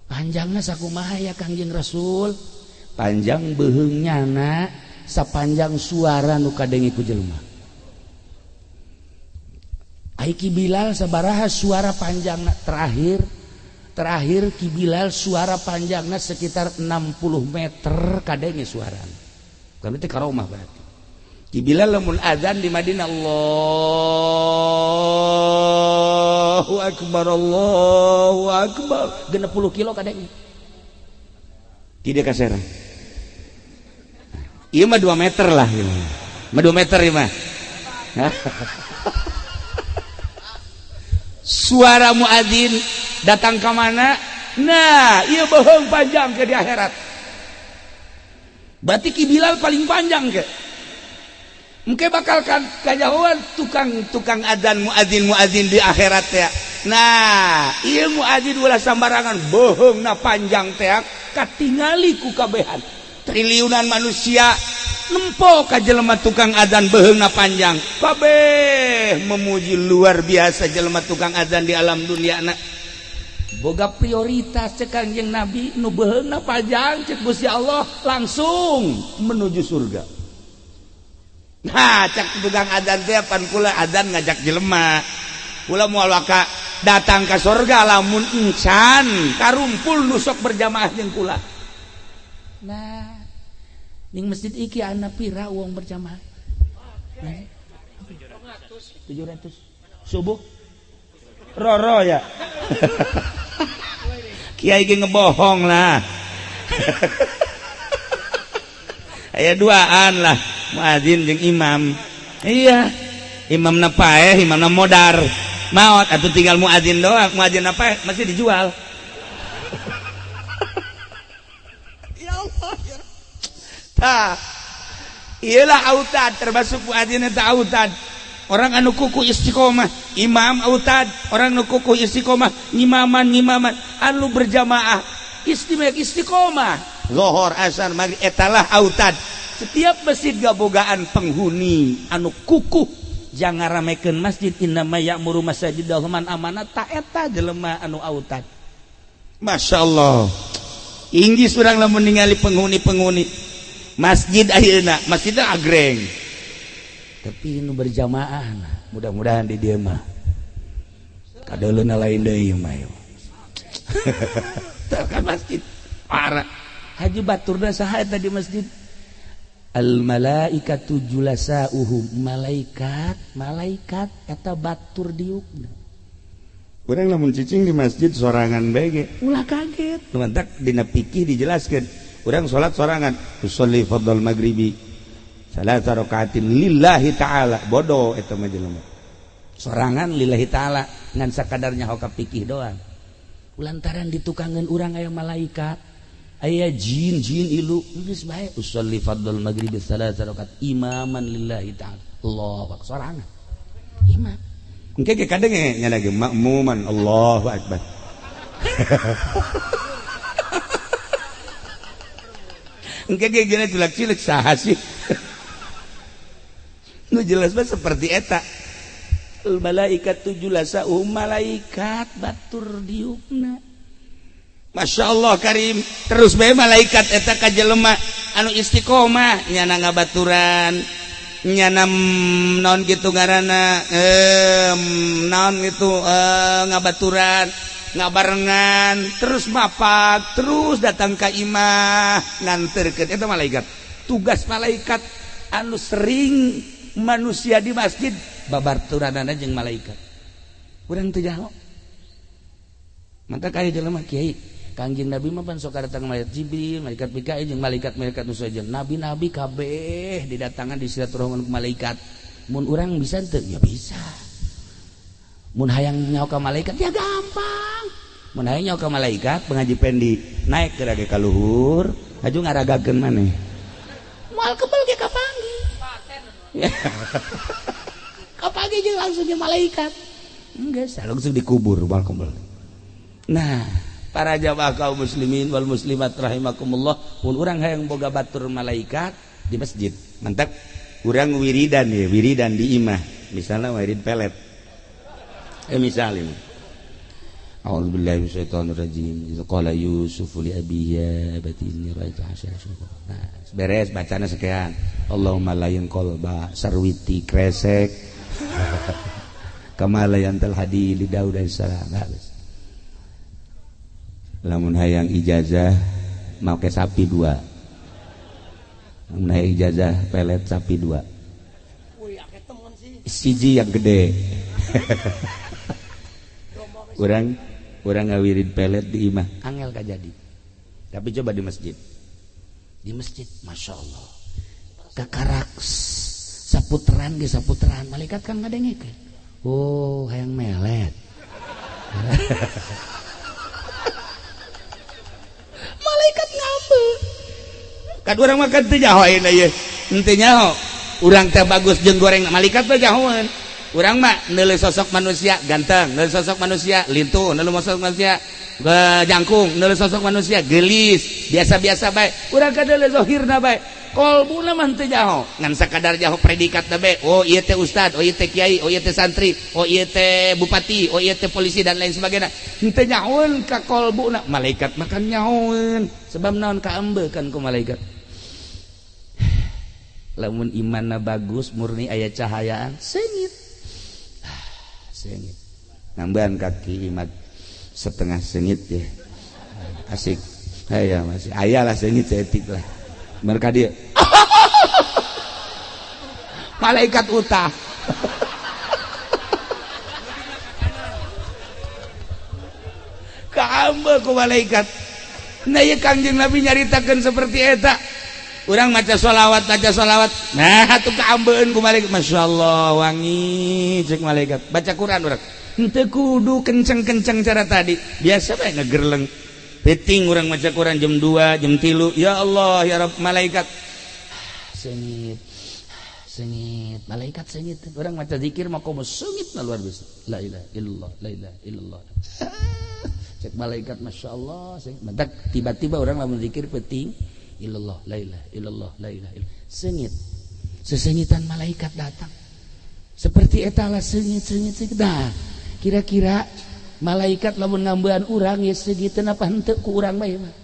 Speaker 1: Panjangna sakumaha ya Kangjeng Rasul? Panjang beuheungnya na sapanjang suara nu kadenge ku jelema. Ai Ki Bilal sabaraha suara panjangna terakhir? Terakhir Ki Bilal suara panjangna sekitar 60 meter kadenge suarana. Kan itu karomah berarti. Ki Bilal lamun azan di Madinah Allahu akbar Allahu akbar 60 kilo kadenge. Tidak kaserang. Ieu mah 2 meter lah ieu mah. Mah 2 meter ieu mah. Suara muadzin datang ke mana? Nah, ieu bohong panjang ke di akhirat. Berarti Ki Bilal paling panjang ke. Mungkin bakal kan kajauhan tukang adzan muadzin di akhirat ya. Nah, ieu muadzin ulah sambarangan bohongna panjang teh katingali ku kabehan. Triliunan manusia nempo ka jelema tukang adzan beuheungna panjang. Kabeh memuji luar biasa jelema tukang adzan di alam dunia na. Boga prioritas cek Kangjeng Nabi nu beuheungna panjang cek Gusti Allah langsung menuju surga. Nah, cek tukang adzan teh pan kula adzan ngajak jelema. Kula moal waka datang ka surga lamun encan karumpul nu sok berjamaah jeung kula. Nah, ning masjid iki ana pira wong berjamaah? Nah, 700. Subuh roro ya. Kiai ge ngebohong lah. Aya duaan lah muadzin jeung imam. Iya, imamna paeh, imamna modar. Maot atuh tinggal muadzin doang, muadzin apa masih dijual. Ya Allah. Tah. Iyalah autad termasuk muadzin eta autad. Orang anu kuku istiqomah, imam autad, orang anu kuku istiqomah, ngimaman anu berjamaah, istimewa istiqomah. Zohor, asar, maghrib etalah autad. Setiap masjid gabogaan penghuni anu kukuh jangan ramekeun masjid innama ya'muru masajidallahu man amana ta eta jelema anu autad. Masya Allah. Inggis urang lamun ningali penghuni-penghuni masjid ayeuna, masjidna agreng. Tapi nu berjamaah nah, mudah-mudahan di dieu mah kadeuleuna lain deui mah. Tah kan masjid parah. Haji baturna saha eta di masjid? Al malaikatu julasauhum, malaikat malaikat eta batur diukna.
Speaker 2: Urang lamun cicing di masjid sorangan bae ge
Speaker 1: ulah kaget.
Speaker 2: Mantak dina fikih dijelaskeun, urang salat sorangan, usolli fardhal maghribi salasa rakaatin lillahi ta'ala, bodoh eta mah jelema.
Speaker 1: Sorangan lillahi ta'ala ngan sakadarnya hoka fikih doang. Lantaran ditukangan urang aya malaikat, aya jin jin ilu, geus bae usolli fardhal maghribi salasa rakaat imaman lillahi ta'ala. Allahu akbar sorangan. Imam.
Speaker 2: Engke ge kadenge nya lagi makmuman Allahu akbar. Engke ge gina cilak-cilik saha sih. Nu jelas mah seperti eta.
Speaker 1: Al malaikatu julasa'uhum, malaikat batur diukna.
Speaker 2: Masya Allah karim, terus bae malaikat eta ka jelema anu istiqomah nyana ngabaturan, nyana naon gitu ngaranna, naon gitu ngabaturan, ngabarengan, terus mapak, terus datang ka imah nganterkeun eta malaikat.
Speaker 1: Tugas malaikat anu sering manusia di masjid babaturanana jeung malaikat. Urang teu jaho. Maka kaya jelema kiai, Kangjeng Nabi mah pan sok datang malaikat Jibril, malaikat Mikail jeung malaikat-malaikat nu sejen. Nabi-nabi kabeh didatangan di silaturahmi ku malaikat. Mun urang bisa teu? Ya bisa. Mun hayang nyaho ka malaikat ya gampang.
Speaker 2: Mun hayang nyaho ka malaikat pengaji pendi naik ke rage ka luhur, aju ngaragakeun maneh.
Speaker 1: Moal kebel ge kapanggih. Kapanggih jeung langsung jeung malaikat.
Speaker 2: Geus langsung dikubur moal kebel.
Speaker 1: Nah, para jamaah kaum muslimin wal muslimat rahimakumullah, mun urang hayang boga batur malaikat
Speaker 2: di masjid. Mantap urang wiridan ya, wiridan di imah. Misalnya wirid pelet. Misalnya A'udzubillahi minasyaitonirrajim. Idz qala Yusuf li abihi ya abati inni ra'aitu hasyara. Nah, beres bacana sekian. Allahumma layin qalba sarwiti kresek. Kama layantal hadi li Daud alaihissalam. Lamun hayang ijazah make sapi dua. Lamun hayang ijazah pelet sapi dua. Siji yang gede. Urang ngawirid pelet di imah
Speaker 1: angel kajadi.
Speaker 2: Tapi coba di masjid.
Speaker 1: Di masjid, masya Allah. Kakarak saputeran ge saputeran, malaikat kan ngadengekeun. Oh, hayang melet. Malaikat ngambe.
Speaker 2: Kan urang mah kan teu nyaho ayeuna ieu. Henteu nyaho. Urang teh bagus jeung goreng malaikat mah nyahoeun. Urang mah neuleuh sosok manusia ganteng, neuleuh sosok manusia lintuh, neuleuh sosok manusia jangkung, neuleuh sosok manusia geulis, biasa-biasa bae. Urang ka neuleuh zahirna bae. Kolbuna mah teu nyaho, ngan sakadar nyaho predikatna bae. Oh ieu teh ustad, oh ieu teh kiai, oh ieu teh santri, oh ieu teh bupati, oh ieu teh polisi dan lain sebagainya. Henteu nyahoeun ka kolbuna. Malaikat mah kan nyahoeun.
Speaker 1: Sebab naon kaambekan ku malaikat. Lamun imanna bagus, murni aya cahayaan, seungit.
Speaker 2: Sengit. Nambahan kaki imat setengah sengit ya. Asik. Aya masih aya lah sengit seetik lah. Mereka dia.
Speaker 1: Malaikat utah.
Speaker 2: Kaambe ku malaikat. Nah ieu Kangjeng Nabi nyaritakeun seperti eta. Urang maca sholawat. Nah atuh kaambeun ku malaikat. Masyaallah wangi cek malaikat. Baca Quran urang. Henteu kudu kenceng-kenceng cara tadi. Biasa bae ngegerleng. Peting urang maca Quran jam 2, jam 3. Ya Allah ya Rabb malaikat.
Speaker 1: Sengit. Sengit, malaikat sengit. Urang maca zikir mah komo sengit na luar biasa. La ilaha illallah, la ilaha illallah. Cek malaikat masyaallah sengit. Mentak tiba-tiba urang lamun zikir peting illallah, la ilaha illallah, la ilaha illallah. Sengit. Sesengitan malaikat datang. Seperti eta lah sengit, sengit, sengit. Nah, kira-kira malaikat lamun ngambean urang ya segiteun apa henteu ku urang bae mah.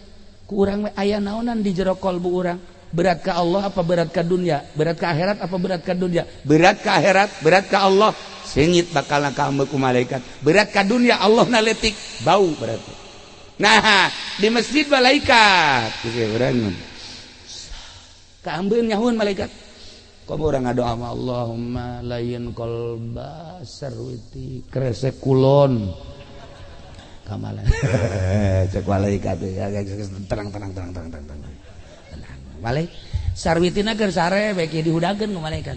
Speaker 1: Ku urang bae aya naonan di jero kolbu urang. Berat ka Allah apa berat ka dunia? Berat ka akhirat apa berat ka dunia?
Speaker 2: Berat ka akhirat, berat ka Allah. Sengit bakal kaambe ku malaikat. Berat ka dunia Allah na leutik, bau berarti. Nah, di masjid malaikat. Urang
Speaker 1: Kaambeun nyahueun malaikat. Komo urang ngadoa ma Allahumma layin qalba sarwiti kresek kulon. Kamalan. Cek malaikat ya tenang tenang tenang tenang tenang. Tenang. Malaikat sarwitina keur sare bae dihudangkeun ku malaikat.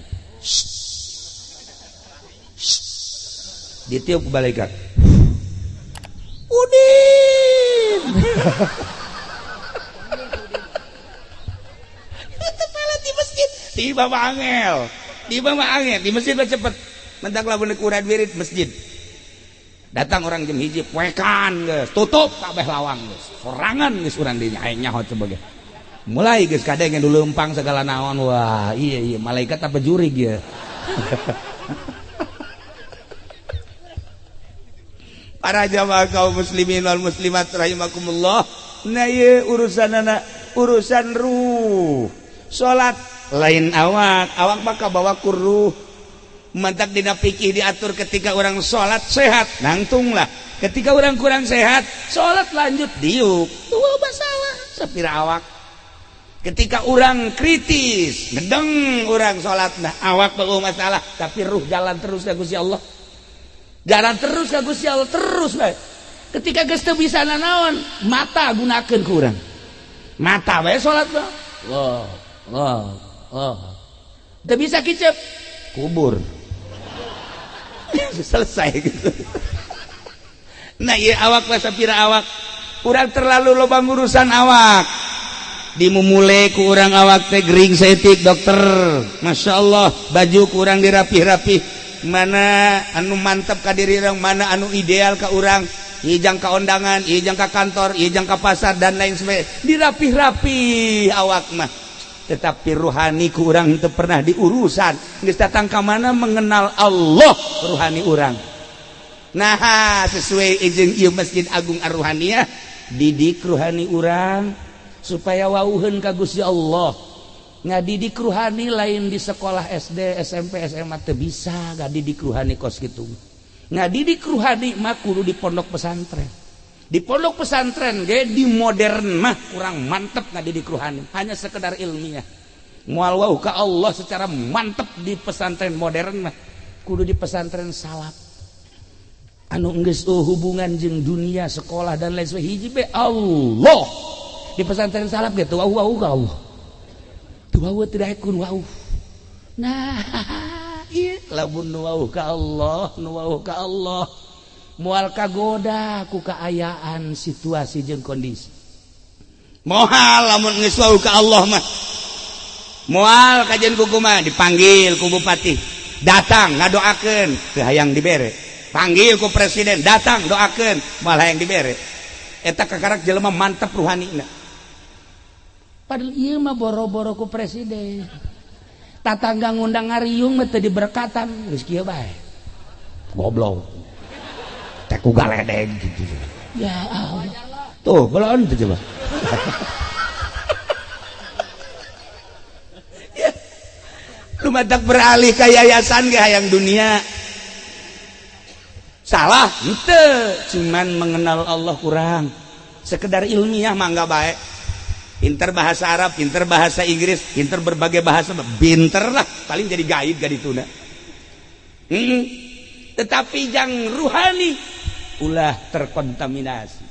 Speaker 1: Ditiup ku malaikat. Udin. Itu pelet di masjid. Tiba mah angel. Tiba mah angel di masjid mah cepet. Mentak lamun urang wirid masjid. Datang orang jam 1 poekan geus, tutup kabeh lawang geus. Sorangan geus urang dinya aing nyaho sebagai. Mulai geus kadenge nu leumpang segala naon. Wah, iya iya malaikat apa jurig ya. Para jamaah kaum muslimin wal muslimat rahimakumullah. Nah ieu urusanana urusan ruh. Salat lain awak, awak mah kabawa ku ruh. Mantak dina fikih diatur ketika orang salat sehat, nangtunglah. Ketika orang kurang sehat, salat lanjut diuk. Tuh masalah sapira awak. Ketika orang kritis, ngedeng orang salat nah awak beuh masalah, tapi ruh jalan terus ka Gusti Allah. Jalan terus ka Gusti Allah terus bae. Ketika geus teu bisa nanaon, mata gunakeun ku urang. Mata bae salat mah. Allah, Allah, Allah. Teu bisa kicep, kubur. Selesai gitu. Nah ieu awak lah sapira awak. Urang terlalu loba ngurusan awak. Dimumule ku urang awak teh gering saeutik dokter. Masya Allah, baju ku urang dirapih-rapih. Mana anu mantep ka diri urang, mana anu ideal ka urang. Ieu jang ka ondangan, ieu jang ka kantor, ieu jang ka pasar dan lain sebagainya. Dirapih-rapih awak mah. Tetapi ruhani ku urang teu pernah diurusan. Geus datang ka mana mengenal Allah ruhani urang. Nah, sesuai izin ieu Masjid Agung Ar-Ruhaniyah, didik ruhani urang supaya wauheun ka Gusti Allah. Ngadidik ruhani lain di sekolah SD, SMP, SMA teu bisa ngadidik ruhani kos kitu. Ngadidik ruhani mah kudu di pondok pesantren. Di pondok pesantren ge di modern mah kurang mantep ngadidik ruhani, hanya sekedar ilmiah. Moal wau ka Allah secara mantep di pesantren modern mah kudu di pesantren salaf. Anu geus hubungan jeung dunia sekolah dan lain sebagainya hiji be Allah. Di pesantren salaf ge teu wau ka Allah. Teu wau tidak ekun wau. Nah, ieu lamun nu wau ka Allah, nu wau ka Allah. Moal kagoda ku kaayaan situasi jeung kondisi. Moal lamun geus wau ka Allah mah. Moal kajian ku kumaha dipanggil ku bupati, datang ngadoakeun teu hayang dibere. Panggil ku presiden, datang doakeun moal hayang dibere. Eta kakarak jelema mantep ruhanina. Padahal ieu mah boro-boro ku presiden. Tatangga ngundang ngariung mah teu diberkatan, geus kieu bae. Goblok. Ku galedeg gitu. Ya Allah. Tuh, belaan tuh coba. Ya. Lu matak beralih ke yayasan ge hayang dunia. Salah, henteu. Cuman mengenal Allah kurang. Sekedar ilmiah mah enggak baik. Pinter bahasa Arab, pinter bahasa Inggris, pinter berbagai bahasa, pinter lah, paling jadi gaib gak dituna. Tetapi jang ruhani ulah terkontaminasi.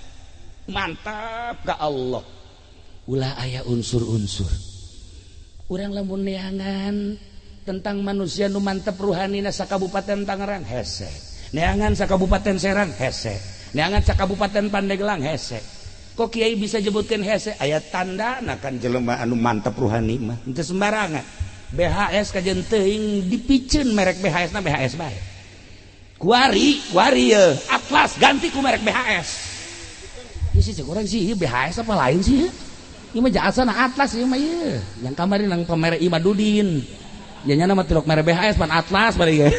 Speaker 1: Mantap ka Allah. Ulah aya unsur-unsur. Urang lamun neangan tentang manusia nu mantep ruhanina sakabupaten Tangerang hese. Neangan sakabupaten Serang hese. Neangan sakabupaten Pandeglang hese. Kok kiai bisa jebutkeun hese? Aya tandana kan jelema anu mantep ruhani mah. Henteu sembarangan. BHS kajen teuing dipiceun merek BHS na BHS bae. Kuari, kuari ya. Atlas ganti ku merek BHS. Ieu sih cek urang sih ieu BHS apa lain sih? Ieu mah jasana Atlas ieu mah ieu. Yang kamari nang pemerek Imadudin. Ya nya mah tilok merek BHS pan Atlas bari ge.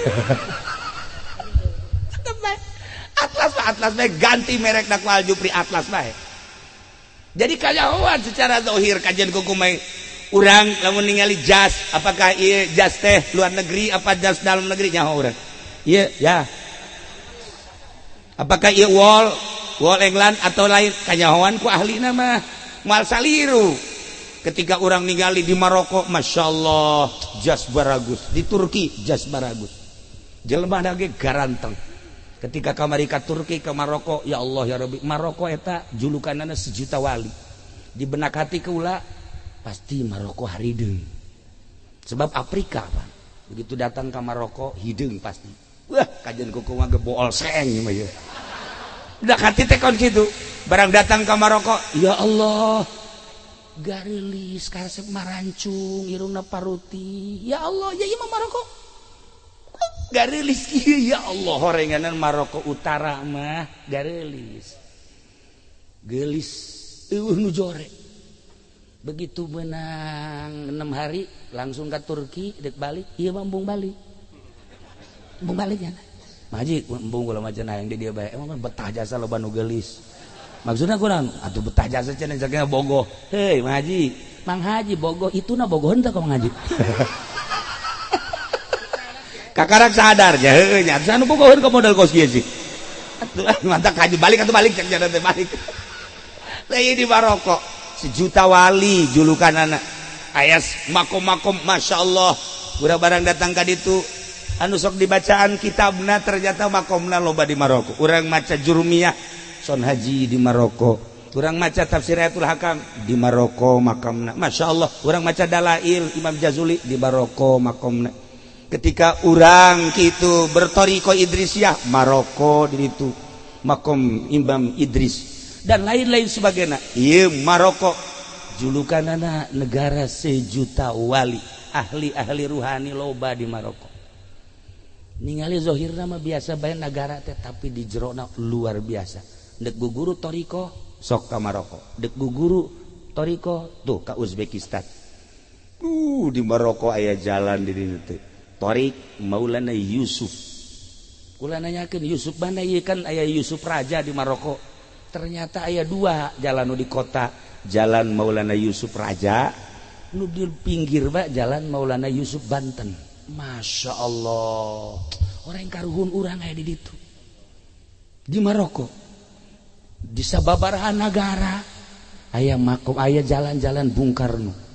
Speaker 1: Tetep bae. Atlas mah Atlas bae ganti merek da ku Aljupri Atlas bae. Jadi kanyahoan secara zahir kajian ku kumaha urang lamun ningali jas, apakah ieu jas teh luar negeri apa jas dalam negeri nyaho urang. Iya, ya. Apakah ieu wol, wol England atau lain kanyahoan ku ahlina mah moal saliru. Ketika orang ningali di Maroko, Masya Allah, jas baragus. Di Turki jas baragus, jelema ge garanteng. Ketika kamari ka Turki, ke Maroko, ya Allah ya Rabbi, Maroko eta julukanana sejuta wali. Di benak hati keula pasti Maroko harideung, sebab Afrika, Pak. Begitu datang ke Maroko hideung pasti. Wah, kajian kuku mah gebool seng mah ya. Benak hati teh kon kitu. Barang datang ke Maroko, ya Allah, garilis karesep marancung, irungna paruti. Ya Allah, ya ieu mah Maroko. Garilis ieu, ya Allah, horenganan Maroko Utara mah garilis. Geulis eueuh nu jore. Begitu menang 6 hari langsung ke Turki dek balik, ieu mah embung balik. Embung balik ya. Maji embung kula mah cenah hayang di dieu bae. Emang kan betah jasa loba nu geulis. Maksudna kurang atuh betah jasa cenah jagana bogoh. Hei Mang Haji, Mang Haji bogoh ituna bogoh henteu ka Mang Haji. Kakarak sadar ja heueuh nya anu bogoheun ka modal kos kieu sih. Atuh mantap haji balik atuh balik cek jalan teh balik. Lah ieu di Maroko sejuta wali julukanana. Ayas makom-makom Masya Allah. Urang barang datang ka ditu anu sok dibacaan kitabna ternyata makomna loba di Maroko. Urang maca Jurumiyah Son Haji di Maroko. Urang maca tafsir Ayatul Hakam di Maroko makamna. Masya Allah. Urang maca Dalail Imam Jazuli di Maroko makomna. Ketika urang kitu bertoriko Idrisiyah Maroko di ditu makom Imam Idris dan lain-lain sebagainya. Ieu Maroko julukanana negara sejuta wali, ahli-ahli ruhani loba di Maroko. Ningali zohirna mah biasa bae nagara teh, tapi di jerona luar biasa. Dek guguru toriko sok ka Maroko, dek guguru toriko tuh ka Uzbekistan. Di Maroko aya jalan di ditu teh. Torik Maulana Yusuf. Kula nanyakeun Yusuf mana ieu, kan aya Yusuf raja di Maroko. Ternyata aya dua jalan nu di kota, jalan Maulana Yusuf Raja, nu di pinggir pak jalan Maulana Yusuf Banten. Masya Allah, orang karuhun urang aya di ditu. Di Maroko, di sababaraha nagara aya makom, aya jalan-jalan Bung Karno.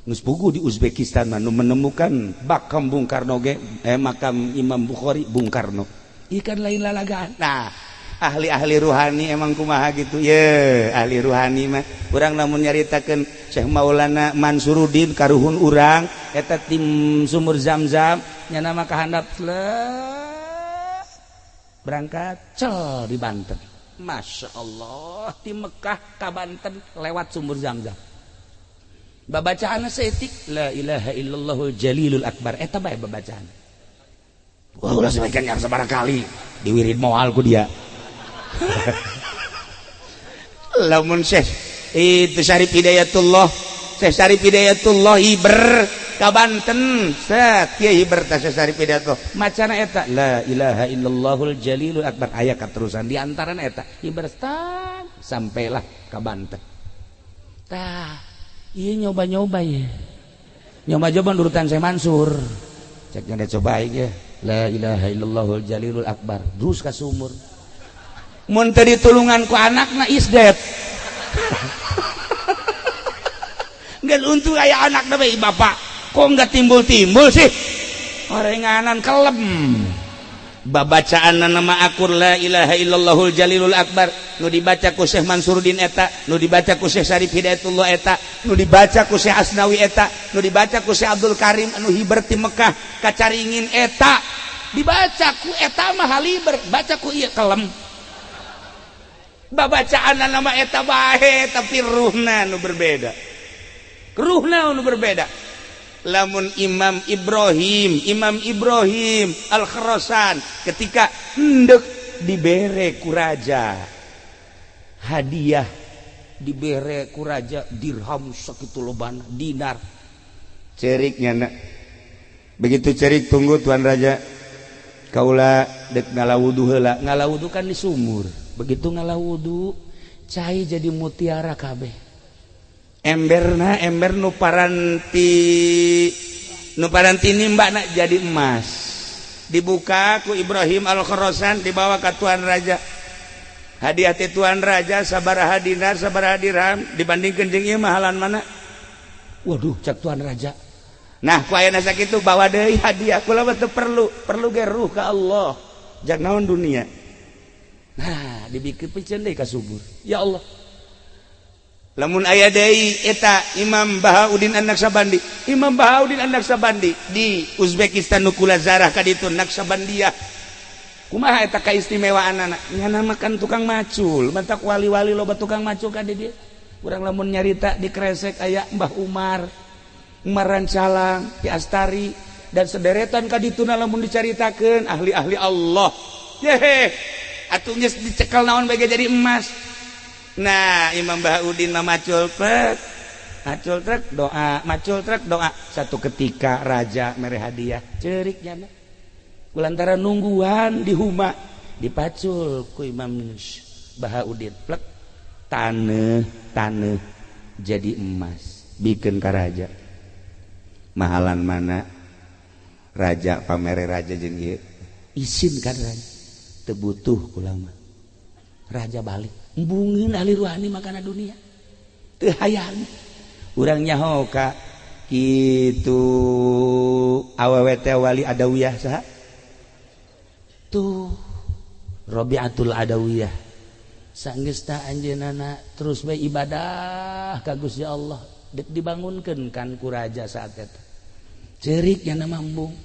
Speaker 1: Geus puguh di Uzbekistan mah nu menemukan makam Bung Karno ge, makam Imam Bukhari Bung Karno. Ikan lain lalagaan. Nah, ahli-ahli ruhani emang kumaha gitu ye, ahli ruhani mah urang lamun nyaritakeun Syekh Maulana Mansuruddin karuhun urang eta tim sumur Zam-Zam nya nama kahandap berangkat cel di Banten. Masya Allah, di Mekah ka Banten lewat sumur Zam-Zam. Babacaanna saeutik la ilaha illallahul jalilul akbar eta bae babacaan. Wah, ulah sabagian yang sabaraha kali diwirid moal ku dia. Lamun Syekh itu Syarif Hidayatullah, Syekh Syarif Hidayatullah hiber ka Banten, set kieu hiber teh Syekh Syarif Hidayatullah. Macana eta la ilaha illallahul jalilul akbar aya katerusan di antarana eta hiber tang sampailah ka Banten. Tah, ieu nyoba-nyoba ye. Nyoba-nyoba nurutan Syekh Mansur. Cek nya coba ya. La ilaha illallahul jalilul akbar. Terus ka sumur. Mun teu ditulungan ku anakna is dead. Nggak untung aya anakna bae bapak. Kok nggak timbul-timbul sih? Orenganan kelem. Babacaan nama akur la ilaha illallahul jalilul akbar nu dibaca ku Syekh Mansuruddin eta, nu dibaca ku Syekh Syarif Hidayatullah eta, nu dibaca ku Syekh Asnawi eta, nu dibaca ku Syekh Abdul Karim anu hiber ti Mekah ka Caringin eta, dibaca ku eta mah haliber, baca ku ieu kelem. Babacaan nama eta bae tapi ruhna nu berbeda. Ruhna nu berbeda. Lamun Imam Ibrahim Al-Khurasan ketika hendak dibere ku raja hadiah, dibere ku raja dirham sakitu lobana dinar. Ceriknya nak. Begitu cerik tunggu tuan raja. Kaula dek ngalawudu heula. Ngalawudu kan di sumur. Begitu ngalawudu cai jadi mutiara kabeh. Emberna ember nu paranti nimba nak jadi emas. Dibuka ku Ibrahim Al-Khurasan dibawa ke tuan raja. Hadiah ti tuan raja sabaraha dinar sabaraha dirham dibandingkeun jeung ieu mahalan mana? Waduh, cak tuan raja. Nah, ku ayeuna sakitu bawa deui hadiah. Kula mah teu perlu, perlu ge ruh ka Allah. Jak naon dunia. Nah, dibikin piceun deui ka subur. Ya Allah. Lamun aya deui eta Imam Bahauddin An-Naqsabandi. Imam Bahauddin An-Naqsabandi di Uzbekistan nu kula zarah ka ditu Naqsabandiyah. Kumaha eta kaistimewaanana? Nyana makan tukang macul, mantak wali-wali loba tukang macul ka di dieu. Urang lamun nyarita di Kresek aya Mbah Umar, Umar Rancalang, Ki Astari dan sederetan ka dituna lamun dicaritakeun ahli-ahli Allah. Yehe, atuh geus dicekel naon bae jadi emas. Nah, Imam Bahauddin mah macul trek, macul trek doa, macul trek doa. Satu ketika raja mere hadiah, ceurik nyana. Kulantaran nungguan di huma dipacul ku Imam Bahauddin, plek taneuh taneuh jadi emas, bikin ka raja. Mahalan mana raja pamere raja jeung ieu. Isin kan raja. Teu butuh kula mah. Raja balik. Embungeun ahli ruhani makana dunia. Teu hayang. Urang nyaho ka kitu awewe teh wali Adawiyah saha? Tuh Rabi'atul Adawiyah. Sanggeus ta anjeunna terus bae ibadah ka Gusti Allah. Dek dibangunkeun kan ku raja saat eta. Ceurik nya mah embung.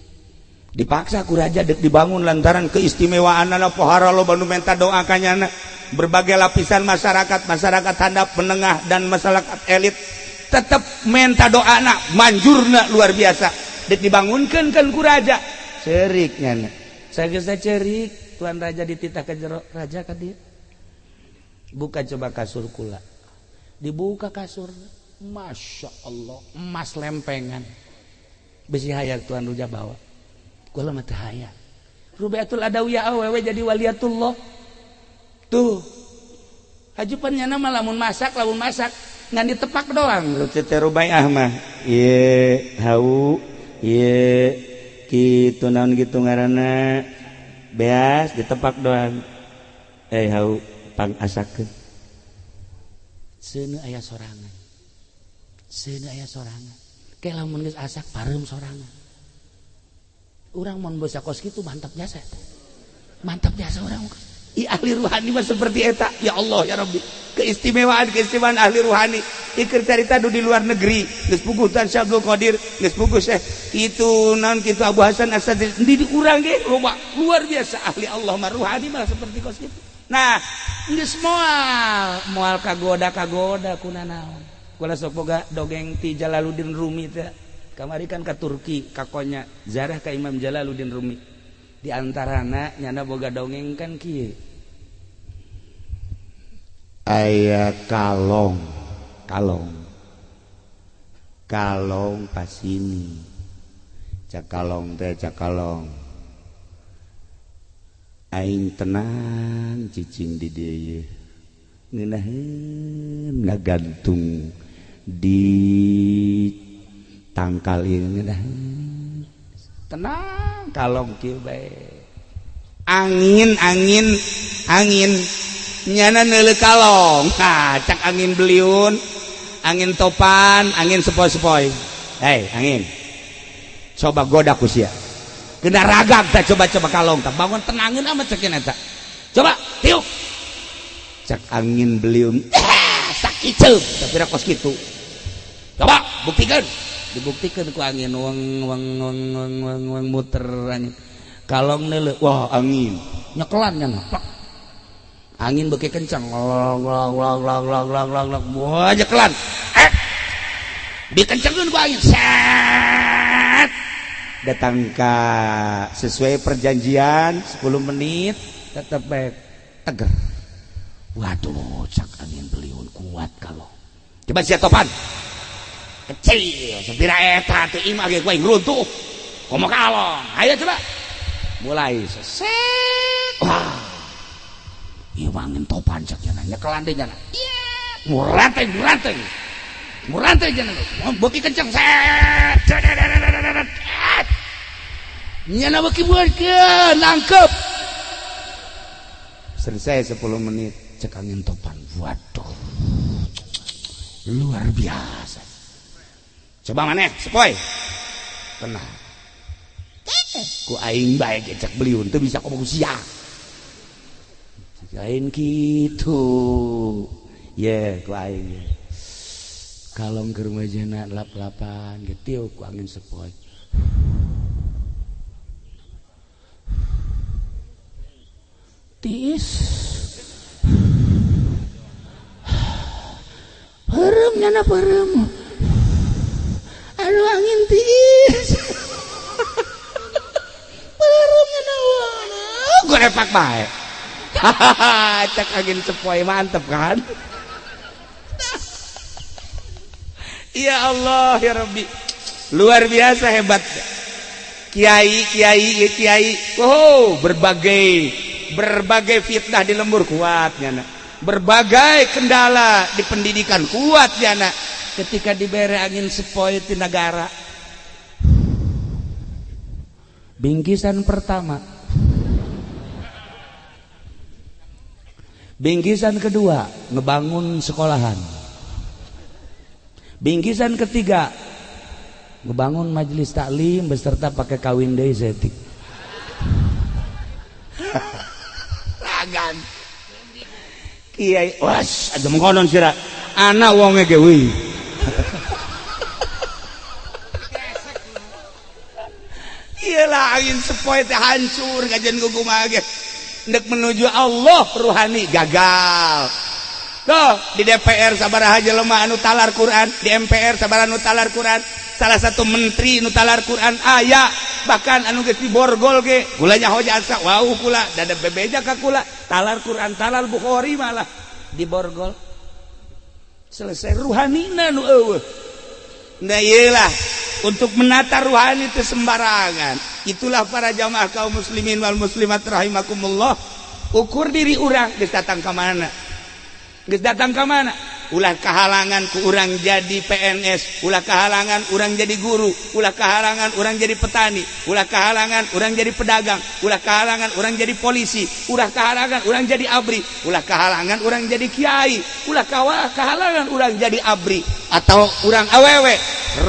Speaker 1: Dipaksa ku raja dek dibangun lantaran keistimewaanana pohara loba nu menta doa ka nyana. Berbagai lapisan masyarakat, masyarakat handap, menengah dan masyarakat elit tetap menta doana, manjurna luar biasa. Dek dibangunkeun kan ku raja. Ceurik nyana. Sageus ceurik, tuan raja dititah ke jero, raja ka dieu. Buka coba kasur kula. Dibuka kasur. Masya Allah, emas lempengan. Besi hayang tuan raja bawa. Kula mah teu hayang. Rubiatul Adawiyah awewe jadi waliatullah. Tuh. Hajupan nyana mah lamun masak ngan ditepak doang. Teh Rubaiah mah. Ieu hau, ieu kitu naon kitu ngaranna. Beas ditepak doang. Eh hau pang asakeun. Seuneu aya sorangan. Seuneu aya sorangan. Ke lamun geus asak pareum sorangan. Urang mun basa kos kitu mantap jasa eta. Mantap jasa urang. I ahli ruhani mah seperti eta. Ya Allah ya Rabbi. Keistimewaan-keistimewaan ahli ruhani. Iker carita du di luar negeri. Geus puguh Tan Syekh Abdul Qadir, geus puguh Syekh kitu naon kitu Abu Hasan Asy-Syadzili. Di urang ge loba luar biasa ahli Allah mah ruhani mah seperti kos kitu. Nah, geus moal kagoda-kagoda kuna naon. Kula sok boga dongeng ti Jalaluddin Rumi teh. Kamari kan ka Turki, ka Konya, zarah ka Imam Jalaluddin Rumi. Di antarana nyana boga dongeng kan kieu. Aya kalong, kalong. Kalong pasini. Cak kalong teh cak kalong. Aing tenang cicing di dieu. Ngeunaheun ngagantung di tangkal ieu ngeunaheun. Tenang kalong kieu bae. Angin angin angin nyana neuleuh kalong. Ha, cak angin beliun, angin topan, angin sepoi-sepoi. Hei, angin. Coba goda ku sia. Kena ragam teh coba-coba kalong teh bangun tenangin amat cekin eta. Coba tiup. Cak angin beliun. Sakiceum tapi kos kitu. Coba buktikan. Dibuktikan ku angin weng weng weng weng weng weng muter angin. Kalong neuleuh, wah angin. Nyekelan nya plak. Angin beuki kencang. Long long long long long long long long. Wah nyekelan. Eh. Dikencengkeun ku angin. Set. Datang ka sesuai perjanjian 10 menit tetep baik teger. Waduh, cak angin beliun kuat kalau. Coba sia topan. Kecil, sepira eta teu imah ge ku aing runtuh. Komo kalong. Ayo coba. Mulai seset. Wah. Ieu angin topan cak nya nyekelan deui nya. Iya, muranteng muranteng. Muranteng nya. Beuki kenceng set. Nyana beuki buatkeun nangkep. Selesai 10 menit cek angin topan. Waduh. Luar biasa. Coba maneh sepoi. Tenang. Ku aing bae ge cek beliun teu bisa komo sia. Lain kitu. Ye ku aing. Kalong keur majana lap-lapan ge tiup ku angin sepoi. Tiis. Peureum nyana peureum. Aduh angin tiis. Peureum nyana gorepak bae. Hahaha, cek angin sepoi mantep kan? Ya Allah ya Rabbi. Luar biasa hebat. Kiai, kiai, kiai. Oh, berbagai fitnah di lembur kuat nyana. Berbagai kendala di pendidikan kuat nyana. Ketika dibere angin sepoi di negara. Bingkisan pertama. Bingkisan kedua, ngebangun sekolahan. Bingkisan ketiga, ngebangun majelis taklim beserta pakai kawin deui setik. Ragan. Kiai, was, aja mengkonon sira. Anak wonge ge wih. Iyalah angin sepoi teh hancur kajian kumaha ge. Ndek menuju Allah ruhani gagal. Tuh di DPR sabaraha jelema anu talar Quran, di MPR sabaraha anu talar Quran, salah satu menteri anu talar Quran aya, bahkan anu geus diborgol ge kula nyaho jasa wau kula dada bebeja ka kula talar Quran talar Bukhari malah diborgol. Selesai ruhanina nu eueuh. Nah iyalah untuk menata ruhani itu sembarangan. Itulah para jamaah kaum muslimin wal muslimat rahimakumullah. Ukur diri urang geus datang ka mana? Geus datang ka mana? Ulah kahalangan ku urang jadi PNS, ulah kahalangan urang jadi guru, ulah kahalangan urang jadi petani, ulah kahalangan urang jadi pedagang, ulah kahalangan urang jadi polisi, ulah kahalangan urang jadi abri, ulah kahalangan urang jadi kiai, ulah kahalangan urang jadi abri atau urang awewe.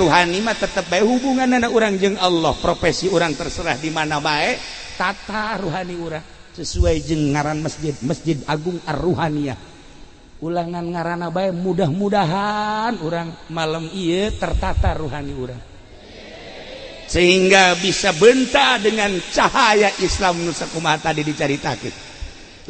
Speaker 1: Ruhani mah tetep bae hubunganna urang jeung Allah, profesi urang terserah di mana bae, tata ruhani urang sesuai jeung ngaran masjid, Masjid Agung Ar-Ruhaniyah. Ulangan ngarana bae mudah-mudahan urang malam ieu tertata ruhani urang sehingga bisa benta dengan cahaya Islam nu sakumaha tadi dicaritakeun.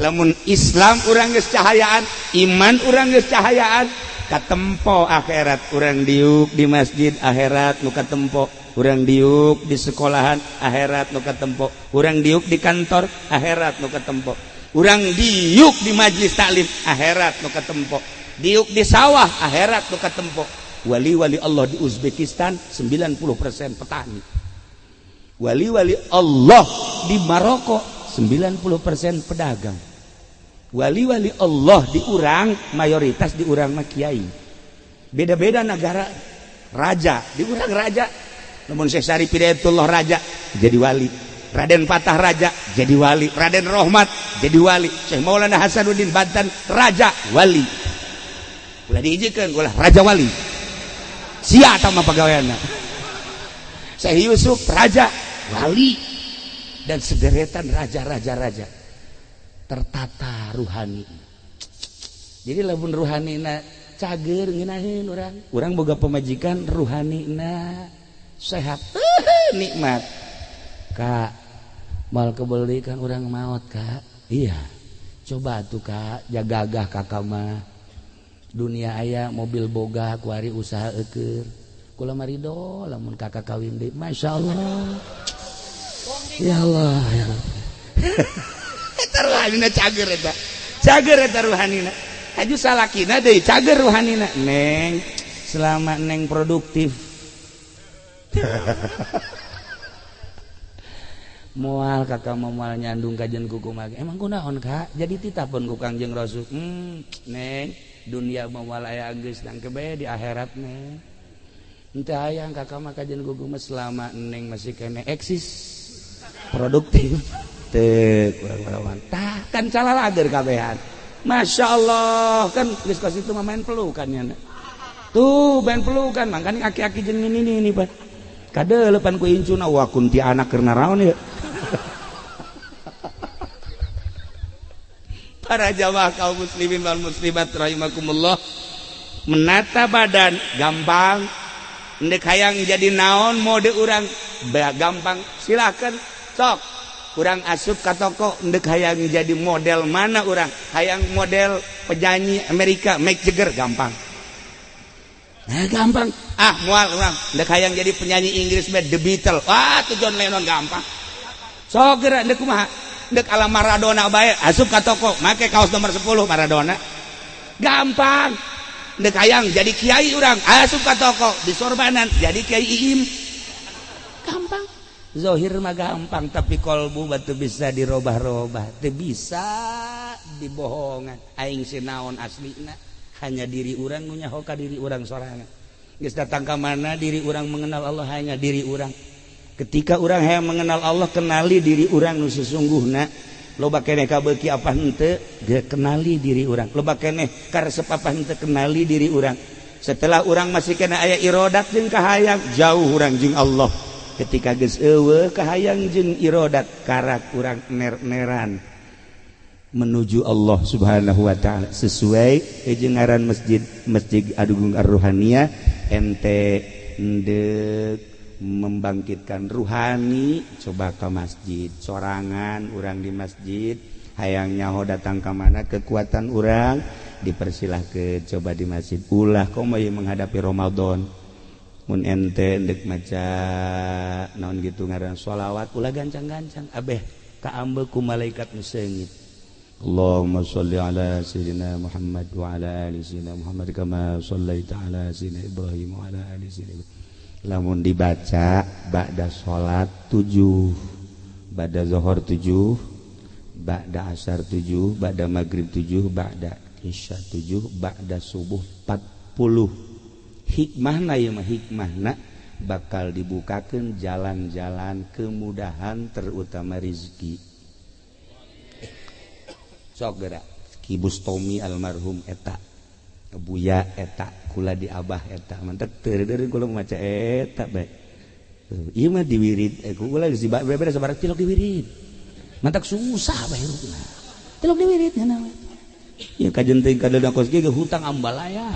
Speaker 1: Lamun Islam urang geus cahayaan, iman urang geus cahayaan, katempo akhirat urang diuk di masjid akhirat nu katempo, urang diuk di sekolahan akhirat nu katempo, urang diuk di kantor akhirat nu katempo, urang diuk di majlis taklim akhirat nu katempo, diuk di sawah akhirat nu katempo. Wali-wali Allah di Uzbekistan 90% petani. Wali-wali Allah di Maroko 90% pedagang. Wali-wali Allah di urang mayoritas di urang mah kiai. Beda-beda negara raja, di urang raja. Namun Syekh Syarif Hidayatullah raja jadi wali. Raden Patah raja jadi wali, Raden Rohmat jadi wali, Syekh Maulana Hasanuddin Banten raja wali. Ulah diijikeun ulah raja wali. Sia eta mah pagaweanna. Syekh Yusuf raja wali dan sederetan raja-raja raja. Tertata ruhani. Jadi lamun ruhanina cager ngeunaheun urang. Urang boga pamajikan ruhanina sehat, nikmat. Kak, mal kebeli kan orang maut kak. Iya, coba tuh kak, jagagah kakak mah. Dunia aya mobil boga, kuari usaha eukeur. Kula marido, lamun kakak kawin deui. Masya Allah. Ya Allah, ya Allah. Eta ruhanina cager eta. Cager eta ruhanina. Haju salakina deui cager ruhanina. Neng, selama neng produktif. Moal kakak mau moal nyandung kajian kuku mage. Emang kunaon kak? Jadi titah pun ku Kangjeng Rasul. Neng, dunia moal aya geus nangke bae di akhirat neng. Henteu hayang kakak mah kajian kuku mah selama neng masih kene eksis produktif. Teu kurang-kurang. Tah kan calalager kabehan. Masya Allah kan geus kos itu mah main pelukan nya. Tuh ben pelukan makanya aki-aki jeung ini ini Pak. Kadeulepan ku incuna wah kunti anak keur naraon ya. Para jamaah kaum muslimin wal muslimat rahimakumullah, menata badan gampang, ndek hayang jadi naon mode urang gampang, silakan sok urang asup ka toko ndek hayang jadi model mana urang, hayang model penyanyi Amerika Mick Jagger gampang. Nah, gampang. Ah, moal urang ndek hayang jadi penyanyi Inggris The Beatles. Wah, tuh John Lennon gampang. Sok geura ndek kumaha? Ndek ala Maradona bae, asup ka toko make kaos nomor 10 Maradona. Gampang. Ndek hayang jadi kiai urang, asup ka toko di sorbanan jadi kiai Iim. Gampang. Zohir mah gampang, tapi kolbu batu bisa dirobah-robah, teu bisa dibohongan. Aing sinaon aslina hanya diri urang nu nyaho ka diri urang sorangan. Geus datang ka mana diri urang mengenal Allah hanya diri urang. Ketika urang hayang mengenal Allah, kenali diri urang nu sesungguhna. Loba keneh kabeuki apa henteu, kenali diri urang. Loba keneh karesep apa henteu, kenali diri urang. Setelah urang masih kena aya irodat jeung kahayang, jauh urang jeung Allah. Ketika geus eueuh kahayang jeung irodat, karak urang ner-neran menuju Allah Subhanahu wa taala sesuai jeung ngaran masjid, Masjid Agung Ar-Ruhaniyah, ente endek membangkitkan ruhani, coba ke masjid sorangan urang di masjid hayang nyaho datang ka mana kekuatan urang dipersilahkeun coba di masjid. Ulah komo ieu menghadapi Ramadan mun ente endek maca naon gitu ngaran sholawat ulah gancang-gancang abeh kaambe ku malaikat nu seungit. Allahumma sholli ala sayyidina Muhammad wa ala ali sayyidina Muhammad kama shallaita ala sayyidina Ibrahim wa ala ali sayyidina Ibrahim. Lamun dibaca ba'da salat 7, ba'da zuhur 7, ba'da asar 7, ba'da maghrib 7, ba'da isya 7, ba'da subuh 40. Hikmahna ieu mah hikmahna bakal dibukakeun jalan-jalan kemudahan terutama rezeki. Sok geura Ki Bustomi almarhum eta, Buya eta, kula di abah eta, mantek teu kula maca eta bae. Ieu mah diwirid, kula geus beberes sabaraha tilok diwirid. Mantak susah bae hirupna. Tilok diwirid nya we. Ieu kajen teuing kadeuda kos ge hutang ambalaya.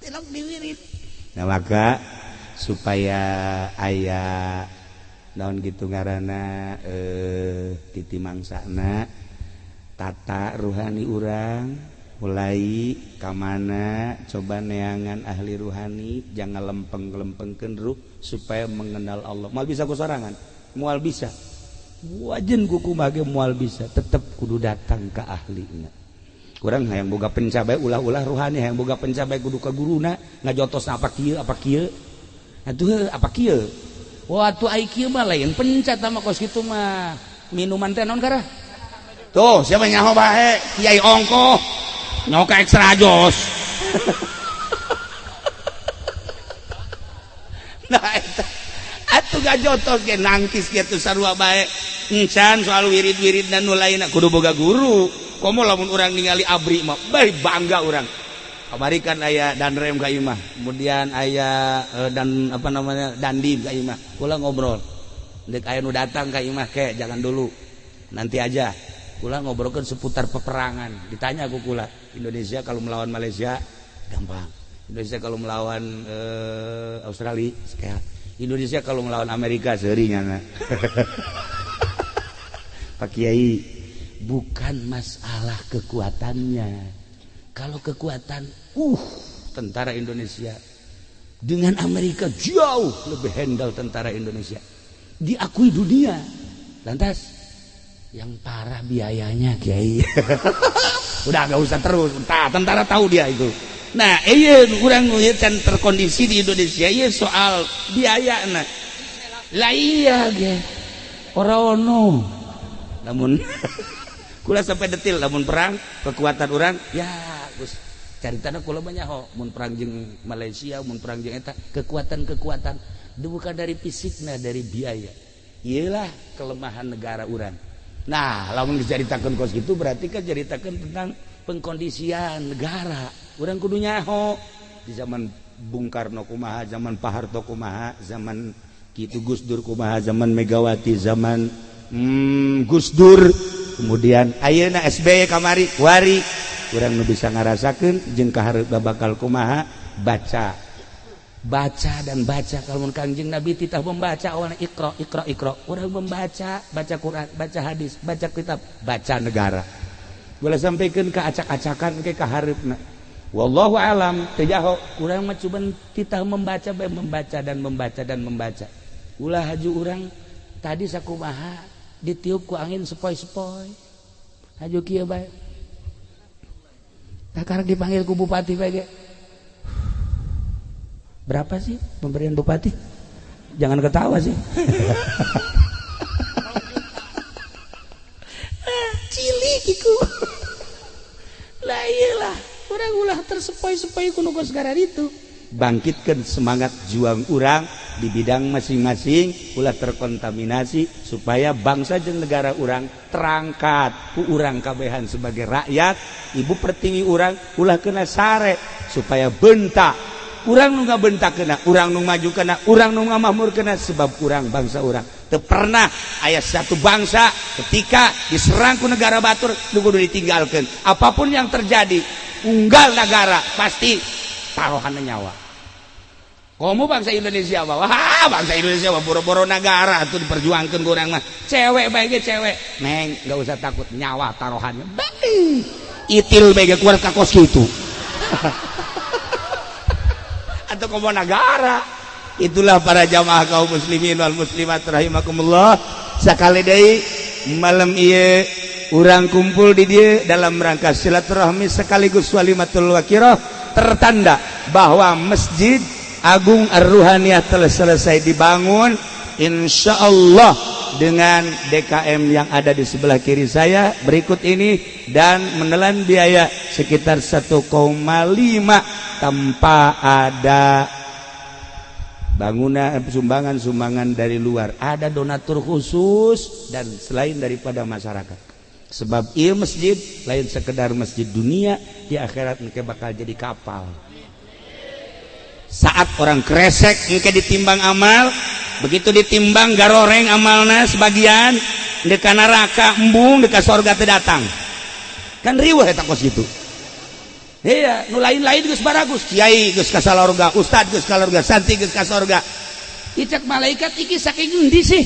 Speaker 1: Tilok diwirid. Nah maka supaya aya naon gitu ngaranna titi mangsana tata ruhani urang mulai kamana coba neangan ahli ruhani jangan lempeng-lempengkeun ruh supaya mengenal Allah. Moal bisa ku sorangan, moal bisa. Wajen ku kumaha ge moal bisa, tetep kudu datang ka ahlina. Urang hayang boga pencabai ulah-ulah ruhani, hayang boga pencabai kudu ka guruna ngajotos apa kieu apa kieu. Atuh apa kieu? Wah atuh ai kieu mah lain pencat mah kos kitu mah. Minuman teh naon karah? Tuh, siapa nyaho bae? Kiai ongkoh. Nyaho ka ekstra jos. Nah eta atuh gajotos ge nangkis kitu sarua bae. Encan soal wirid-wirid dan nu lainna kudu boga guru. Komo lamun urang ningali abri mah bae bangga urang. Kamari kan aya danrem ka imah, kemudian aya dan apa namanya dandim ka imah. Kula ngobrol. Ndek aya nu datang ka imah ke jangan dulu. Nanti aja. Kula ngobrolkan seputar peperangan. Ditanya aku kula, Indonesia kalau melawan Malaysia gampang. Indonesia kalau melawan Australia sekian. Indonesia kalau melawan Amerika seuri nyana. Pak Kiai, bukan masalah kekuatannya. Kalau kekuatan, tentara Indonesia dengan Amerika jauh lebih handal tentara Indonesia. Diakui dunia. Lantas yang parah biayanya Kiai. Udah gak usah terus. Entah, tentara tahu dia itu. Nah, iya urang can terkondisi di Indonesia iya soal biaya nah. Lah iya ge. Ora ono. Namun kula sampai detil lamun perang kekuatan urang ya Gus caritana kula banyak ho mun perang jeung Malaysia mun perang jeung eta kekuatan-kekuatan bukan dari fisikna dari biaya. Iyalah kelemahan negara urang. Nah, lamun dicaritakeun kos kitu berarti kan caritakeun tentang pengkondisian negara. Urang kudu nyaho di zaman Bung Karno kumaha, zaman Pak Harto kumaha, zaman kitu Gus Dur kumaha, zaman Megawati, zaman Gus Dur, kemudian ayeuna SBY kamari kuari. Urang nu bisa ngarasakeun jeung kahareup bakal kumaha, baca baca dan baca. Kalau Kangjeng Nabi titah membaca awalnya iqra iqra iqra, urang membaca, baca Quran, baca hadis, baca kitab, baca negara. Boleh sampaikan ke acak-acakan ke kahareupna. Wallahu alam teu jaho, urang mah cuman titah membaca bae, membaca dan membaca dan membaca. Ulah haju urang tadi sakumaha ditiup ku angin sepoi-sepoi. Haju kieu bae. Tah karek dipanggil ku bupati bae ge. Berapa sih pemberian bupati? Jangan ketawa sih. Cilik iku. Lah iyalah, urang ulah tersepoi-sepoi ku nu segara itu. Bangkitkan semangat juang urang di bidang masing-masing, ulah terkontaminasi supaya bangsa jeung negara urang terangkat ku urang kabehan sebagai rakyat. Ibu pertiwi urang ulah kena sare supaya bentak. Urang nu ngabentak kena, urang nu maju kena, urang nu ngamahmur kena, sebab urang bangsa urang teu pernah aya satu bangsa ketika diserang ku negara batur nu kudu ditinggalkeun. Apapun yang terjadi, unggal negara pasti taruhanna nyawa. Komo bangsa Indonesia mah, wah bangsa Indonesia mah boro-boro negara atuh diperjuangkeun ku urang mah. Cewek bae ge cewek, neng enggak usah takut, nyawa taruhannya. Bae itil bae ge kuat ka kos kitu. Atau komo negara. Itulah para jamaah kaum muslimin wal muslimat rahimakumullah. Sakali deui malam ieu urang kumpul di dieu dalam rangka silaturahmi sekaligus walimatul wakirah, tertanda bahwa Masjid Agung Ar-Ruhaniyah telah selesai dibangun insyaallah dengan DKM yang ada di sebelah kiri saya berikut ini, dan menelan biaya sekitar 1,5 tanpa ada bangunan sumbangan-sumbangan dari luar. Ada donatur khusus dan selain daripada masyarakat. Sebab ieu masjid lain sekedar masjid dunia, di akhirat engke bakal jadi kapal. Saat orang kresek engke ditimbang amal, begitu ditimbang garoreng amalna sebagian, deka neraka embung, deka sorga teu datang. Kan riweuh eta kos kitu. Iya, nu lain-lain geus baragus, kiai geus ka salorga, ustad geus ka sorga, santri geus ka sorga. Icek malaikat iki saking endi sih?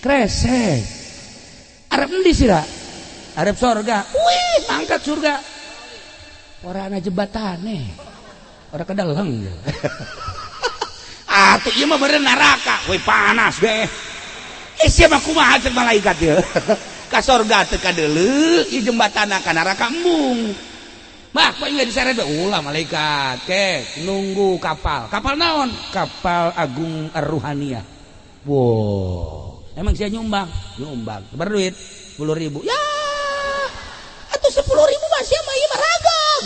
Speaker 1: Kresek. Arep endi sih ra? Arep sorga. Wih, mangkat surga. Ora ana jembatane. Ora kedeleng. Atuh ieu mah beureun neraka. Wih panas ge. Eh sia mah kumaha cek malaikat ieu? Ka sorga teu kadeuleu, ieu jembatana ka neraka embung. Bah, kok nggak diseret? Ulah malaikat, ke nunggu kapal. Kapal naon? Kapal Agung Ar-Ruhaniyah. Wow, emang saya nyumbang? Nyumbang. Berduit 10.000. Ya, atau 10.000 masih sama ieu mah ragam.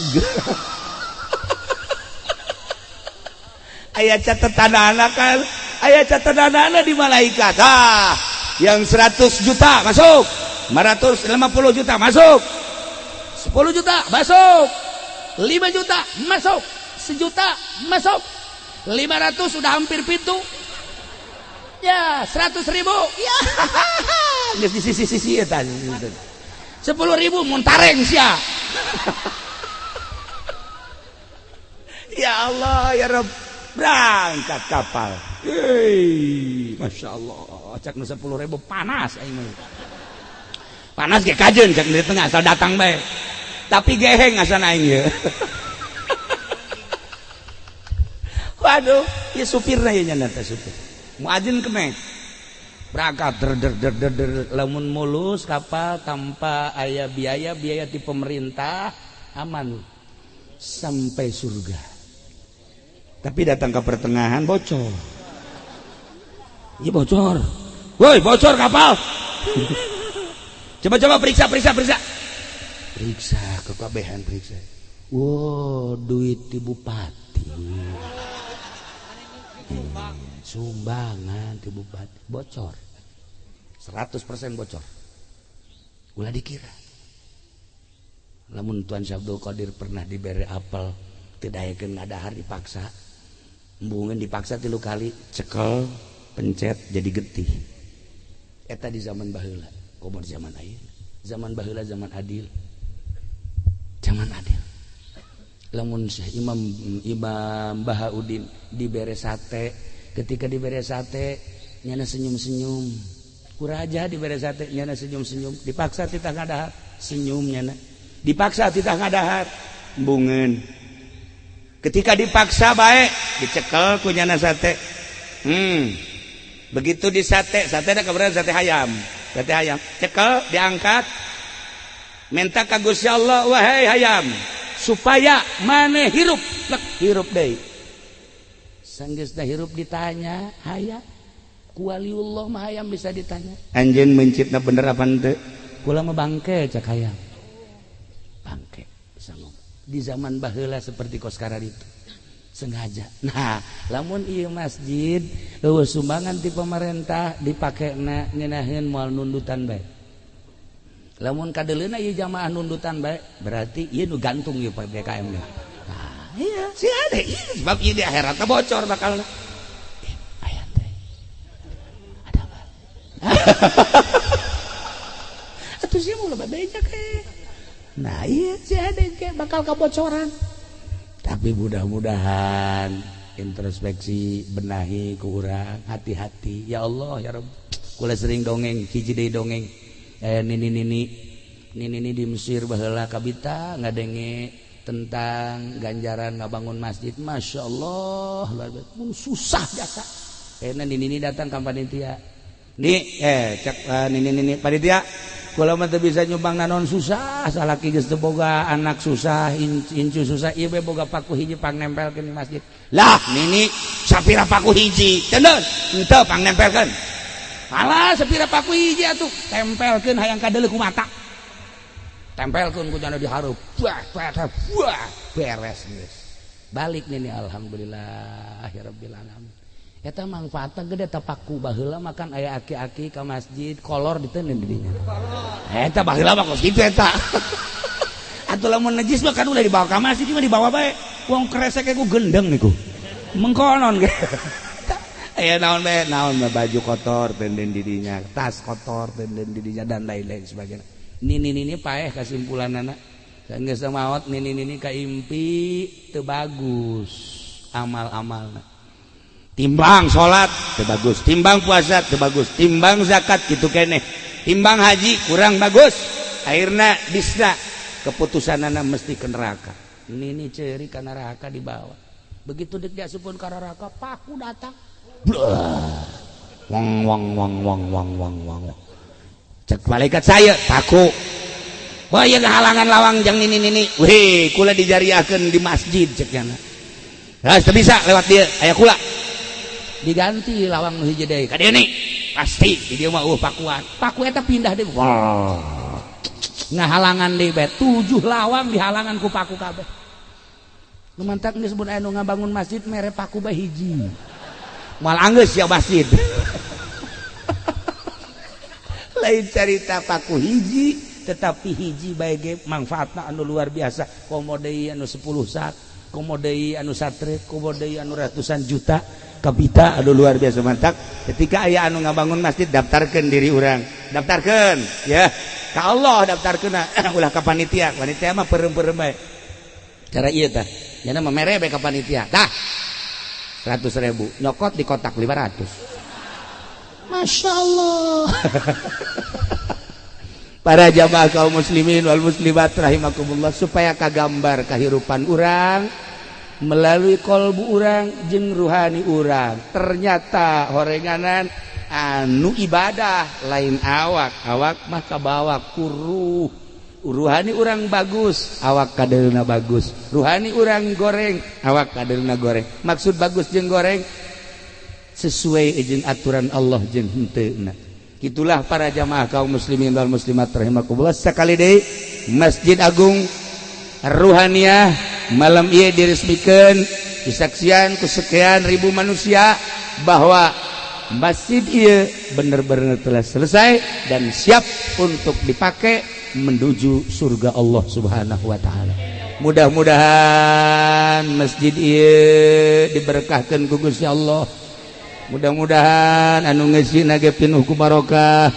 Speaker 1: Aya catatan anak kan? Aya catatan anak di malaikat. Ah, yang 100 juta masuk, 550 juta masuk. 10 juta masuk, 5 juta masuk, 1 juta masuk, 500 sudah hampir pintu, ya 100.000, ya di sisi-sisi ya tadi, 10.000 muntareng sia. Ya Allah ya Rabb, berangkat kapal. Hei, masya Allah, cak nu 10.000 panas aing mah. Panas ge kajeun cak di tengah asal datang bae. Tapi geheng asan aing ye. Waduh, ya supirna ye nya teh supir. Muazin kemek. Berangkat der der der der der lamun mulus kapal tanpa aya biaya-biaya ti pemerintah aman sampai surga. Tapi datang ke pertengahan bocor. Iya bocor. Woi, bocor kapal. Coba-coba periksa, periksa, periksa. Periksa, kekabehan periksa. Wow, duit di bupati. Sumbangan di bupati. Bocor. 100% bocor. Ulah dikira. Lamun Tuan Syekh Abdul Qadir pernah dibere apel, teu daekeun ngadahar, dipaksa. Embungeun dipaksa 3 kali, cekel, pencet jadi getih. Eta di zaman baheula, komo di zaman ayeuna. Zaman baheula zaman adil. Zaman adil. Lamun Syekh Imam Imam Bahaudin dibere sate, ketika dibere sate nyana senyum-senyum. Ku raja dibere sate nyana senyum-senyum, dipaksa titah ngadahar, senyum nyana. Dipaksa titah ngadahar, embungeun. Ketika dipaksa bae, dicekel ku nyana sate. Begitu di sate, sate ada keberadaan sate hayam. Sate hayam, cekel, diangkat, minta ka Gusti Allah, wahai hayam, supaya maneh hirup, lek hirup deui. Sanggeusna hirup ditanya, hayam, ku waliullah mah hayam bisa ditanya. Anjeun meuncitna bener apa henteu? Kula mah bangke cak hayam. Bangke bisa ngomong. Di zaman baheula seperti kos itu. Sengaja. Nah, lamun ieu masjid eueuh sumbangan ti pemerintah dipakena ngeunaheun moal nundutan bae. Lamun kadeleuna ieu jamaah nundutan bae, berarti ieu nu gantung ieu PPKM nya. Nah, iya, si ada ieu sebab ieu di akhirat bocor bakalna. Aya teh. Ada apa? Atuh sia mah loba beja ke. Nah, iya si ada ke bakal kebocoran. Tapi mudah-mudahan introspeksi benahi ku urang, hati-hati. Ya Allah ya Rabb. Kula sering dongeng, hiji deui dongeng. Nini nini nini nini di Mesir baheula kabita ngadenge tentang ganjaran ngabangun masjid. Masya Allah, luar biasa. Mun susah jasa. Nini nini datang ka panitia. Nih, cek nini nini panitia. Kula mah teu bisa nyumbang naon, susah, salaki geus teu boga, anak susah, incu susah, ieu we boga paku hiji pang nempelkeun di masjid. Lah, nini sapira paku hiji? Cendeun, henteu pang nempelkeun. Alah, sapira paku hiji atuh, tempelkeun hayang kadeuleu ku mata. Tempelkeun ku jana dihareup. Wah, wah, wah, beres geus. Balik nini alhamdulillah ya rabbil alamin. Eta mangfaatna gede ta paku. Baheula makan aya aki-aki ka masjid kolor diteundeun di dinya. Eta baheula mah kos kitu eta. Atuh lamun najis mah kan ulah dibawa ka masjid, mah dibawa bae. Wong kresek ku gendeng niku. Mengkonon ge. Aya naon bae, naon mah baju kotor teunden di dinya, tas kotor teunden di dinya dan lain-lain sebagainya. Nini nini paeh kesimpulanana. Geus maot nini nini kaimpi teu bagus amal-amalna. Timbang salat teu bagus, timbang puasa teu bagus, timbang zakat kitu keneh, timbang haji kurang bagus. Akhirna bisa keputusanana mesti ke neraka. Nini ceuri ka neraka dibawa. Begitu dek diasupkeun ka neraka, paku datang. Blah. Wang wang wang wang wang wang wang. Cek malaikat saya, paku. Wah, ieu halangan lawang jang nini nini. Weh, kula dijariahkeun di masjid cek nyana. Nah, teu bisa lewat dia, aya kula. Diganti lawang nu hiji deui. Ka dieu nih. Pasti di dieu mah eueuh pakuan. Paku eta pindah deui. Wah. Ngahalangan deui bae. 7 lawang dihalangan ku paku kabeh. Nu mantak geus mun aya nu ngabangun masjid mere paku bae hiji. Moal anggeus ya masjid. Lain carita paku hiji, tetapi hiji bae ge mangfaatna anu luar biasa. Komo deui anu 10 sak, komo deui anu satrek, komo deui anu ratusan juta. Kabita anu luar biasa mantak. Ketika aya anu ngabangun masjid, daftarkeun diri urang, daftarkeun ya ka Allah, daftarkeun ulah ka panitia. Panitia mah peureum-peureum bae cara ieu tah nya mah mere bae ka panitia tah 100.000 nyokot di kotak 500. Masya Allah. Para jamaah kaum muslimin wal muslimat rahimakumullah, supaya kagambar kahirupan urang melalui kolbu urang jeung ruhani urang. Ternyata horenganan anu ibadah lain awak, awak mah kabawa kuruh. Ruhani urang bagus, awak kadeulna bagus. Ruhani urang goreng, awak kadeulna goreng. Maksud bagus jeung goreng sesuai jeung aturan Allah jeung henteuna. Itulah para jamaah kaum muslimin wal muslimat rahimakumullah. Sekali deui Masjid Agung Ruhaniyah malam ieu diresmikeun, disaksian ku sekian ribu manusia bahwa Masjid ieu bener-bener telah selesai dan siap untuk dipakai menuju surga Allah Subhanahu wa taala. Mudah-mudahan masjid ieu diberkahkan ku Gusti Allah. Mudah-mudahan anu ngeusina ge pinuh ku barokah,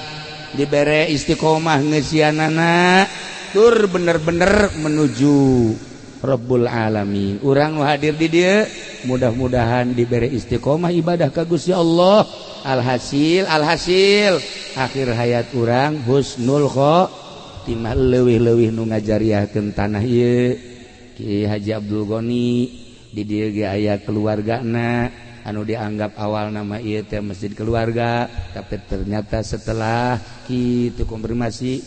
Speaker 1: dibere istiqomah ngeusianana tur bener-bener menuju Rabbul Alamin. Urang nu hadir di dieu mudah-mudahan diberi istiqomah ibadah ka Gusti Allah. Alhasil, alhasil akhir hayat urang husnul khotimah. Leuwih-leuwih nu ngajariahkeun tanah ieu, Ki Haji Abdul Ghani. Di dieu ge aya keluargana anu dianggap awal nama ieu teh masjid keluarga, tapi ternyata setelah kitu konfirmasi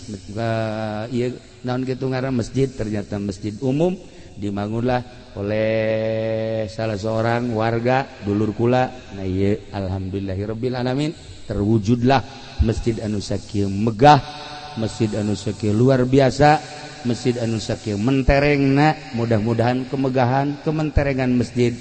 Speaker 1: ieu naon kitu ngaran masjid, ternyata masjid umum, dibangunlah oleh salah seorang warga dulur kula. Nah, ieu alhamdulillahirabbil alamin, terwujudlah masjid anu sakieu megah, masjid anu sakieu luar biasa, masjid anu sakieu menterengna. Mudah-mudahan kemegahan kementerengan masjid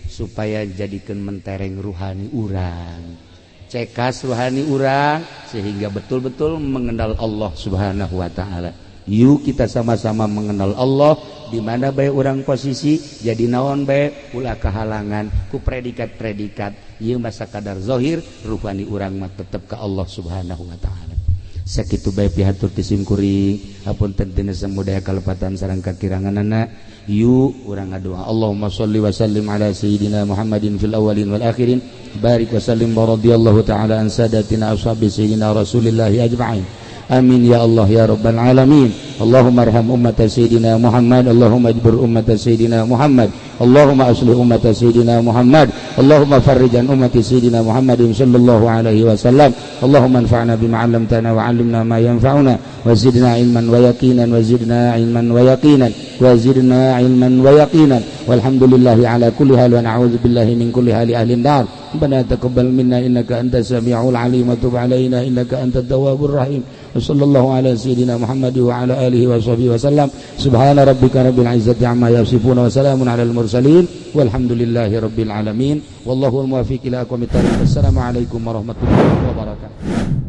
Speaker 1: supaya jadikan mentereng ruhani urang, cekas ruhani urang, sehingga betul-betul mengenal Allah Subhanahu wa taala. Yuk, kita sama-sama mengenal Allah di mana bae urang posisi, jadi naon bae, ulah kehalangan ku predikat-predikat ieu masa kadar zahir. Ruhani urang mah tetep ke Allah Subhanahu wa taala. Sakitu bae pihatur ti simkuring, hapunten tina samudaya kalepatan sareng kakiranganana. Yuk, urang ngadoa. Allahumma sholli wa sallim ala sayyidina Muhammadin fil awwalin wal akhirin, barik wa sallim wa radhiyallahu ta'ala an sadatina ashabi sayyidina Rasulillah ajma'in. Amin ya Allah ya Rabbal alamin. Allahumma arham ummata sayyidina Muhammad. Allahumma ajbur ummata sayyidina Muhammad. Allahumma aslih ummata sayyidina Muhammad. Allahumma farrij an ummati sayyidina Muhammadin sallallahu alaihi wasallam. Allahumma anfa'na bima 'allamtana wa 'allimna ma yanfa'una wa zidna ilman wa yaqinan, wa zidna ilman wa yaqinan, wa zidna ilman wa yaqinan. Walhamdulillahi ala kulli hal wa na'udzu billahi min kulli hali ahli nar. Rabbana taqabbal minna innaka antas samiul alim wa tub alaina innaka antat tawwabur rahim. وصلى الله على سيدنا محمد وعلى آله وصحبه وسلم. سبحان ربك رب العزة عما يصفون وسلام على المرسلين والحمد لله رب العالمين، والله الموافق إلى أقوم الطريق. السلام عليكم ورحمة الله وبركاته.